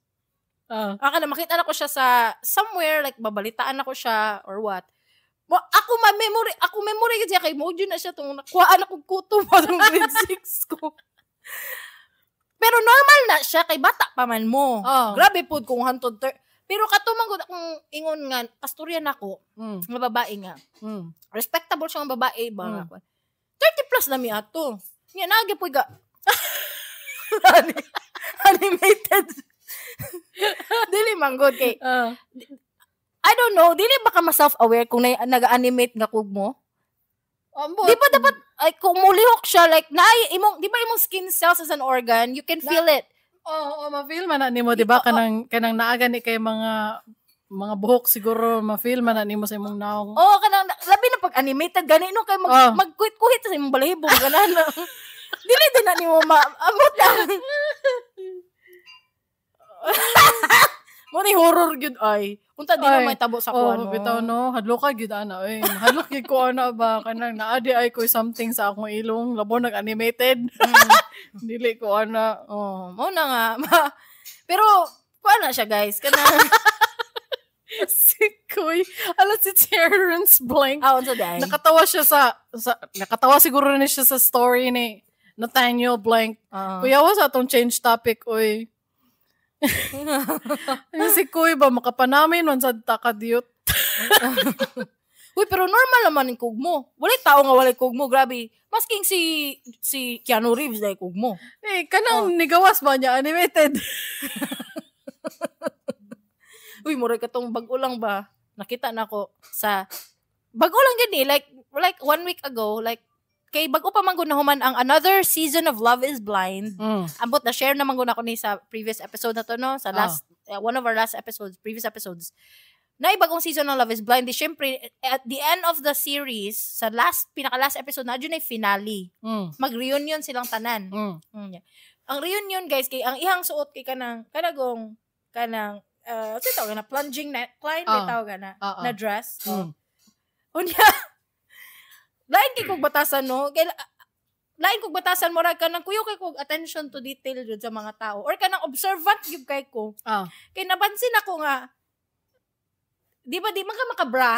na makita na ko siya sa somewhere, like babalitaan na ko siya or what. Ako ma-memory, ako memory kasi kay mo na siya tong nakuhaan ako kuto pa tong grade 6 ko. Pero normal na siya kay bata pa man mo. Grabe pud kung hantod pero katumang gud akong ingon nga kasturya nako nga babae nga. Respectable siya nga babae ba. 30 plus na mi ato. Nya naagi pud ga animated. Dili man gud kay I don't know, dili ba ka ma self-aware kung nag-animate nga kug mo? Di ba dapat ay kung mulihok siya like naay imong di ba imong skin cells as an organ, you can feel it. Oo, ma-feel man na nimo, di ba? Kanang naaga ni kay mga buhok siguro ma-feel man na nimo sa imong naong. Oo, kanang labi na pag animated gani no kay magkuhit-kuhit sa imong balahibo ganan. Dili din na nimo maamot lang. Mo ni horror gyud ay. Unta di na may tabo sa kuan. Oh, bitaw no, hadlok ka gyud ana oy. Hadlok gyud ko ana ba kanang naadi ay ko something sa akong ilong, labo nag-animated. Dili ko ana. Oh, mo na nga. Pero kuan na siya guys, kanang si Kuy, ala si Terrence Blank. Ah, unsa day? Nakatawa siya sa nakatawa siguro ni siya sa story ni Nathaniel Blank. Kuya wa sa atong change topic oy. Si Kuy ba makapanamin man sad ta kadiyot. Uy, pero normal naman ang kugmo. Walay tao nga walay kugmo, grabe. Masking si Keanu Reeves dai kugmo. Eh kanang nigawas ba niya animated. Uy, murag katong bag-o lang ba? Nakita na ko sa bag-o lang gani like 1 week ago, like Kay bag-o pa man gud nahuman ang another season of Love is Blind. Ambot na share naman gud ako ni sa previous episode na to, no, sa last one of our last episodes, previous episodes. Na bagong season ng Love is Blind, di syempre at the end of the series, sa last pinaka last episode na dyan ay finale. Mag-reunion silang tanan. Yeah. Ang reunion, guys, kay ang ihang suot kay kanang kanagong kanang sa tawag na plunging neckline, may tawag na na dress. Oh. Unya. Lain kay kog batasan, no. Kay lain kog batasan, murag kanang kuyo kay kog attention to detail jud sa mga tao or kanang observant gyud kay ko. Kay napansin ako nga di ba di man ka makabra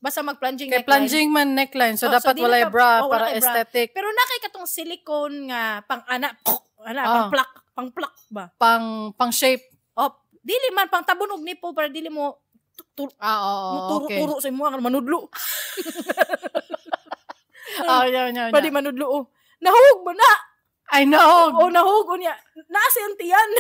basta mag-plunging Kay neckline. Plunging man neckline, so Oh, so dapat dili walay bra oh, wala para kay bra. aesthetic. Pero na kay katong silicone nga pang ana ana pang plak, pang plak ba? Pang pang shape. Oh, dili man pang tabon og nipple para dili mo Ah, oo, turo turo sa imo ang manudlo. Ah, yeah. Pwede manudlo, oh. Nahug ba na? I know. Oh, nahug unya. Naa sa iyang tiyan.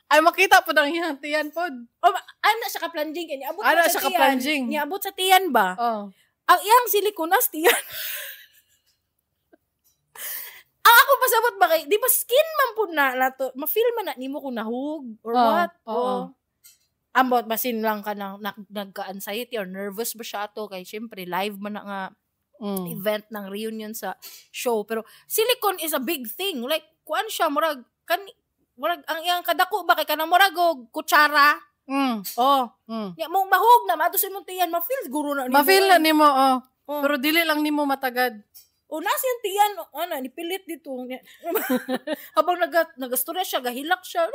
Ay, makita po ng iyang tiyan pod. Oh, ana siya ka plunging kay niabot Ana na siya sa tiyan. ka-plunging. Niabot sa tiyan ba? Oh. Ang iyang silicone as tiyan. Ang ako pasabot ba kay, di ba skin man pud na nato, ma-feel man na nimo kung nahug or Oo, what? oo. Oh. Ambot basin lang ka nang nagka-anxiety or nervous ba siya ato kay syempre live man na nga event ng reunion sa show, pero silicone is a big thing, like kuan siya, murag kan murag ang iyang kadako ba kay kanang murag og kutsara. Oh, nya mo mahug na maadto sa imong tiyan, ma-feel siguro na nimo. Ma-feel na nimo, oh. Oh. Pero dili lang nimo matagad. O nasa yung tiyan, ana, nipilit dito. Habang nagastorya siya, gahilak siya.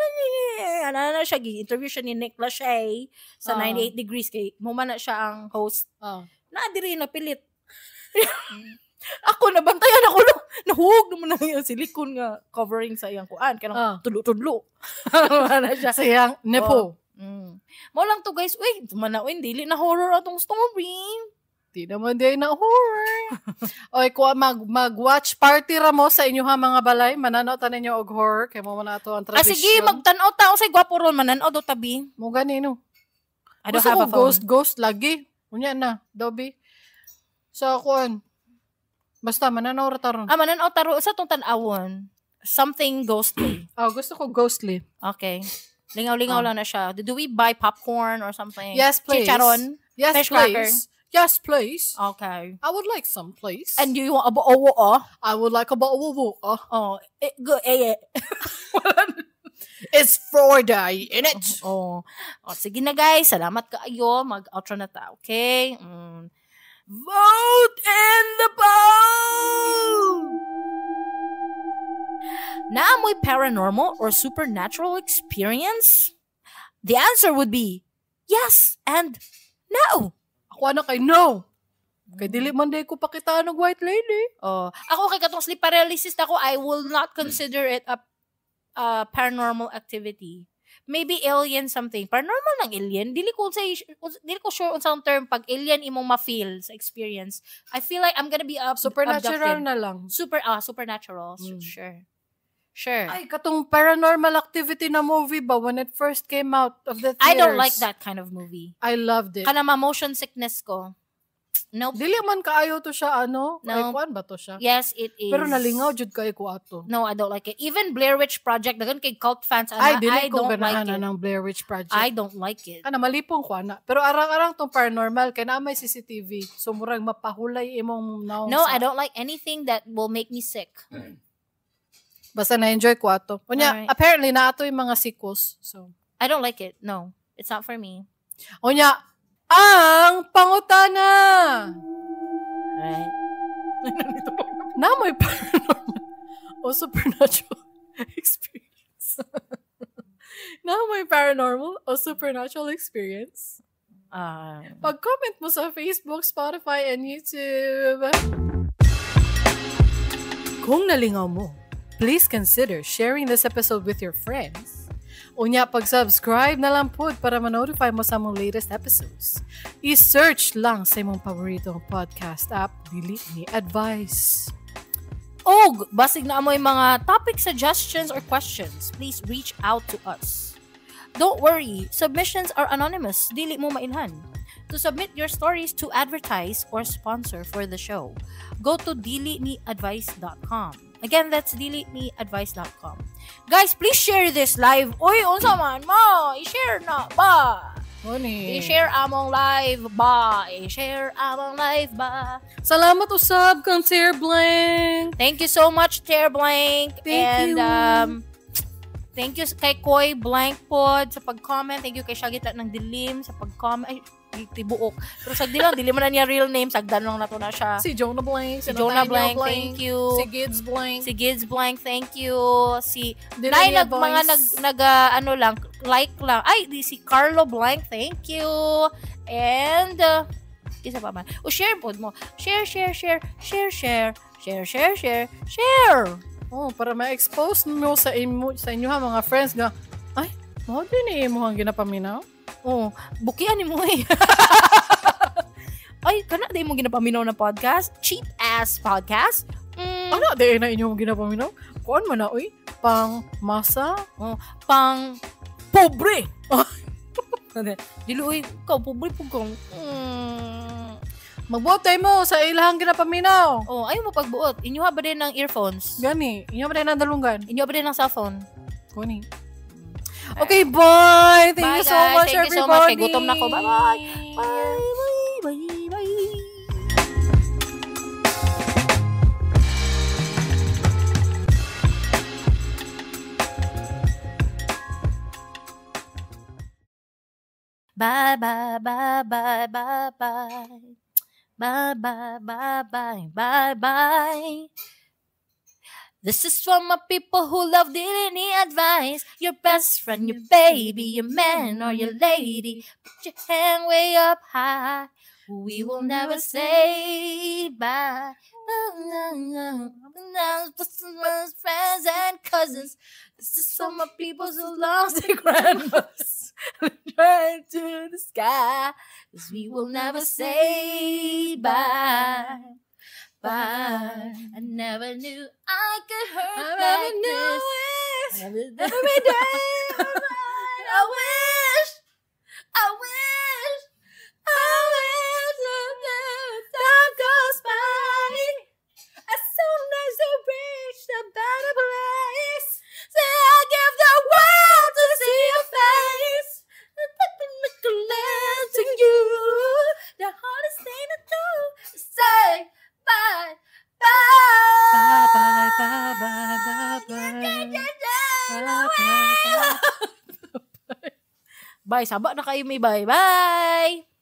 Ana na siya, gi-interview siya ni Nick Lachey sa 98 Degrees kay mo man na siya ang host. Na diri napilit. Ako nabantayan ako no. Nahuog naman na yung silicone nga covering sa iyang kuan kanang tudlo-tudlo. Ana siya. Sa iyang nipple. Mo lang to, guys. Uy, tumana uy, dili na horror atong story. Di naman di na horror. Oy, kuha mag-watch party ra mo sa inyo ha mga balay. Mananaw ta ninyo og horror kay mo man ato ang Ah, tradisyon. sige, magtan-aw ta unsay gwapo ron manan-aw do tabi. Mo gani no. I don't Gusto have ko a phone. ghost ghost lagi. Unya na, Dobby. Sa kuan. Basta mananaw ra taron. Ah, manan-aw taro sa tong tan-awon. Something ghostly. Oh, gusto ko ghostly. Okay. Lingaw-lingaw lang na siya. Do we buy popcorn or something? Yes, please. Chicharon? Yes, Fish cracker. please. Yes, please. Okay. I would like some, please. And you want a oo oh? I would like a bottle of water. Oh, eh, go, eh, eh. It's Friday, innit? Oh. Oh, sige na, guys. Salamat kaayo. Mag-outro na ta, okay? Vote in the poll! Naamoy paranormal or supernatural experience? The answer would be yes and no. Ako ana kay no. Kay dili man day ko pakitaan og white lady. Oh, ako kay katong sleep paralysis ako, I will not consider it a paranormal activity. Maybe alien something. Paranormal ng alien. Dili ko sure unsang term pag alien imong ma-feel sa experience. I feel like I'm gonna be Supernatural abducted. na lang. Supernatural. Sure. Sure. Ay, katong Paranormal Activity na movie ba when it first came out of the theaters? I don't like that kind of movie. I loved it. Kana ma-motion sickness ko. Nope. Dili man kaayo to siya, ano? No. Ay, kuan ba to siya? Yes, it is. Pero nalingaw jud kay ko ato. No, I don't like it. Even Blair Witch Project, daghan kay cult fans, ana, Ay, dili I ko don't like ganahan it. ng Blair Witch Project. I don't like it. Ana malipong ko ana. Pero arang-arang tong paranormal kay naa may CCTV. So murag mapahulay imong naong. No, I don't like anything that will make me sick. Basta na-enjoy ko ato. Unya, Alright. apparently naa ato yung mga sequels. So, I don't like it. No, it's not for me. unya, ang pangutana. Right. Na may paranormal o supernatural experience. Na may paranormal o supernatural experience. Pag-comment mo sa Facebook, Spotify, and YouTube. Kung nalingaw mo, please consider sharing this episode with your friends. Unya, pag-subscribe na lang po para ma-notify mo sa among latest episodes. I-search lang sa imong paboritong podcast app, dili ni advice. Og, basig na amoy mga topic suggestions or questions, please reach out to us. Don't worry, submissions are anonymous. Dili mo mailhan. to submit your stories to advertise or sponsor for the show. Go to diliniadvice.com. Again, that's diliniadvice.com. Guys, please share this live. Uy, unsa man mo? I-share na ba? Honey. I-share among live ba? I-share among live ba? Salamat usab kang Tear Blank. Thank you so much, Tear Blank. Thank and, you. Thank you kay Koy Blank pod sa pag-comment. Thank you kay Shagita ng Dilim sa pag-comment. Ay, tibuok. Pero sagdi lang, dili man na niya real name. Sagdan lang na to na siya. Si Jonah Blank. Si Jonah Nathaniel Blank, thank you. Si Gids Blank. Si Gids Blank, thank you. Si Dili Nay, niya nag, mga voice. nag, ano lang, like lang. Ay, di si Carlo Blank, thank you. And, isa pa man. O, share pod mo. Share, share, share, share, share, share, share, share, share. Oh, para ma-expose mo sa imo sa inyo ha, mga friends nga. Ay, mao din ni imo ang ginapaminaw. Oh, bukian ni mo eh. Ay, kana di mo ginapaminaw na podcast? Cheap ass podcast? Mm, Ano di na inyo ginapaminaw? Kuan man na oy, pang masa. Pang pobre. Dili oy, ikaw pobre pug kang. Magbuot mo sa ilahang ginapaminaw. Oh, ayaw mo pagbuot. Inyo ba din ng earphones? Gani, inyo ba din ang dalunggan? Inyo ba din ng cellphone? Kuni. Okay, bye. Thank Bye, you so guys. much, Thank you so much. everybody. Kay gutom na ko. Bye-bye. Bye, bye, bye, bye. Bye, bye, bye, bye, bye, bye. Bye, bye, bye, bye, bye, bye. This is for my people who love Dili advice. Your best friend, your baby, your man or your lady. Put your hand way up high. We will never say bye. Friends and cousins. This is for my people who lost their grandmas. Right to the sky. 'Cause we will never say bye. Bye. I never knew I could hurt I never like knew this. it. Every day. I wish. I wish. I wish that time goes by. As soon as you reach the better place, say I give the world to see your face. To you, the hardest thing to do is say bye, bye, Bye, bye, bye, bye, bye, bye. Yeah, yeah, Bye, bye, bye. Bye, saba na kayo may bye. Bye!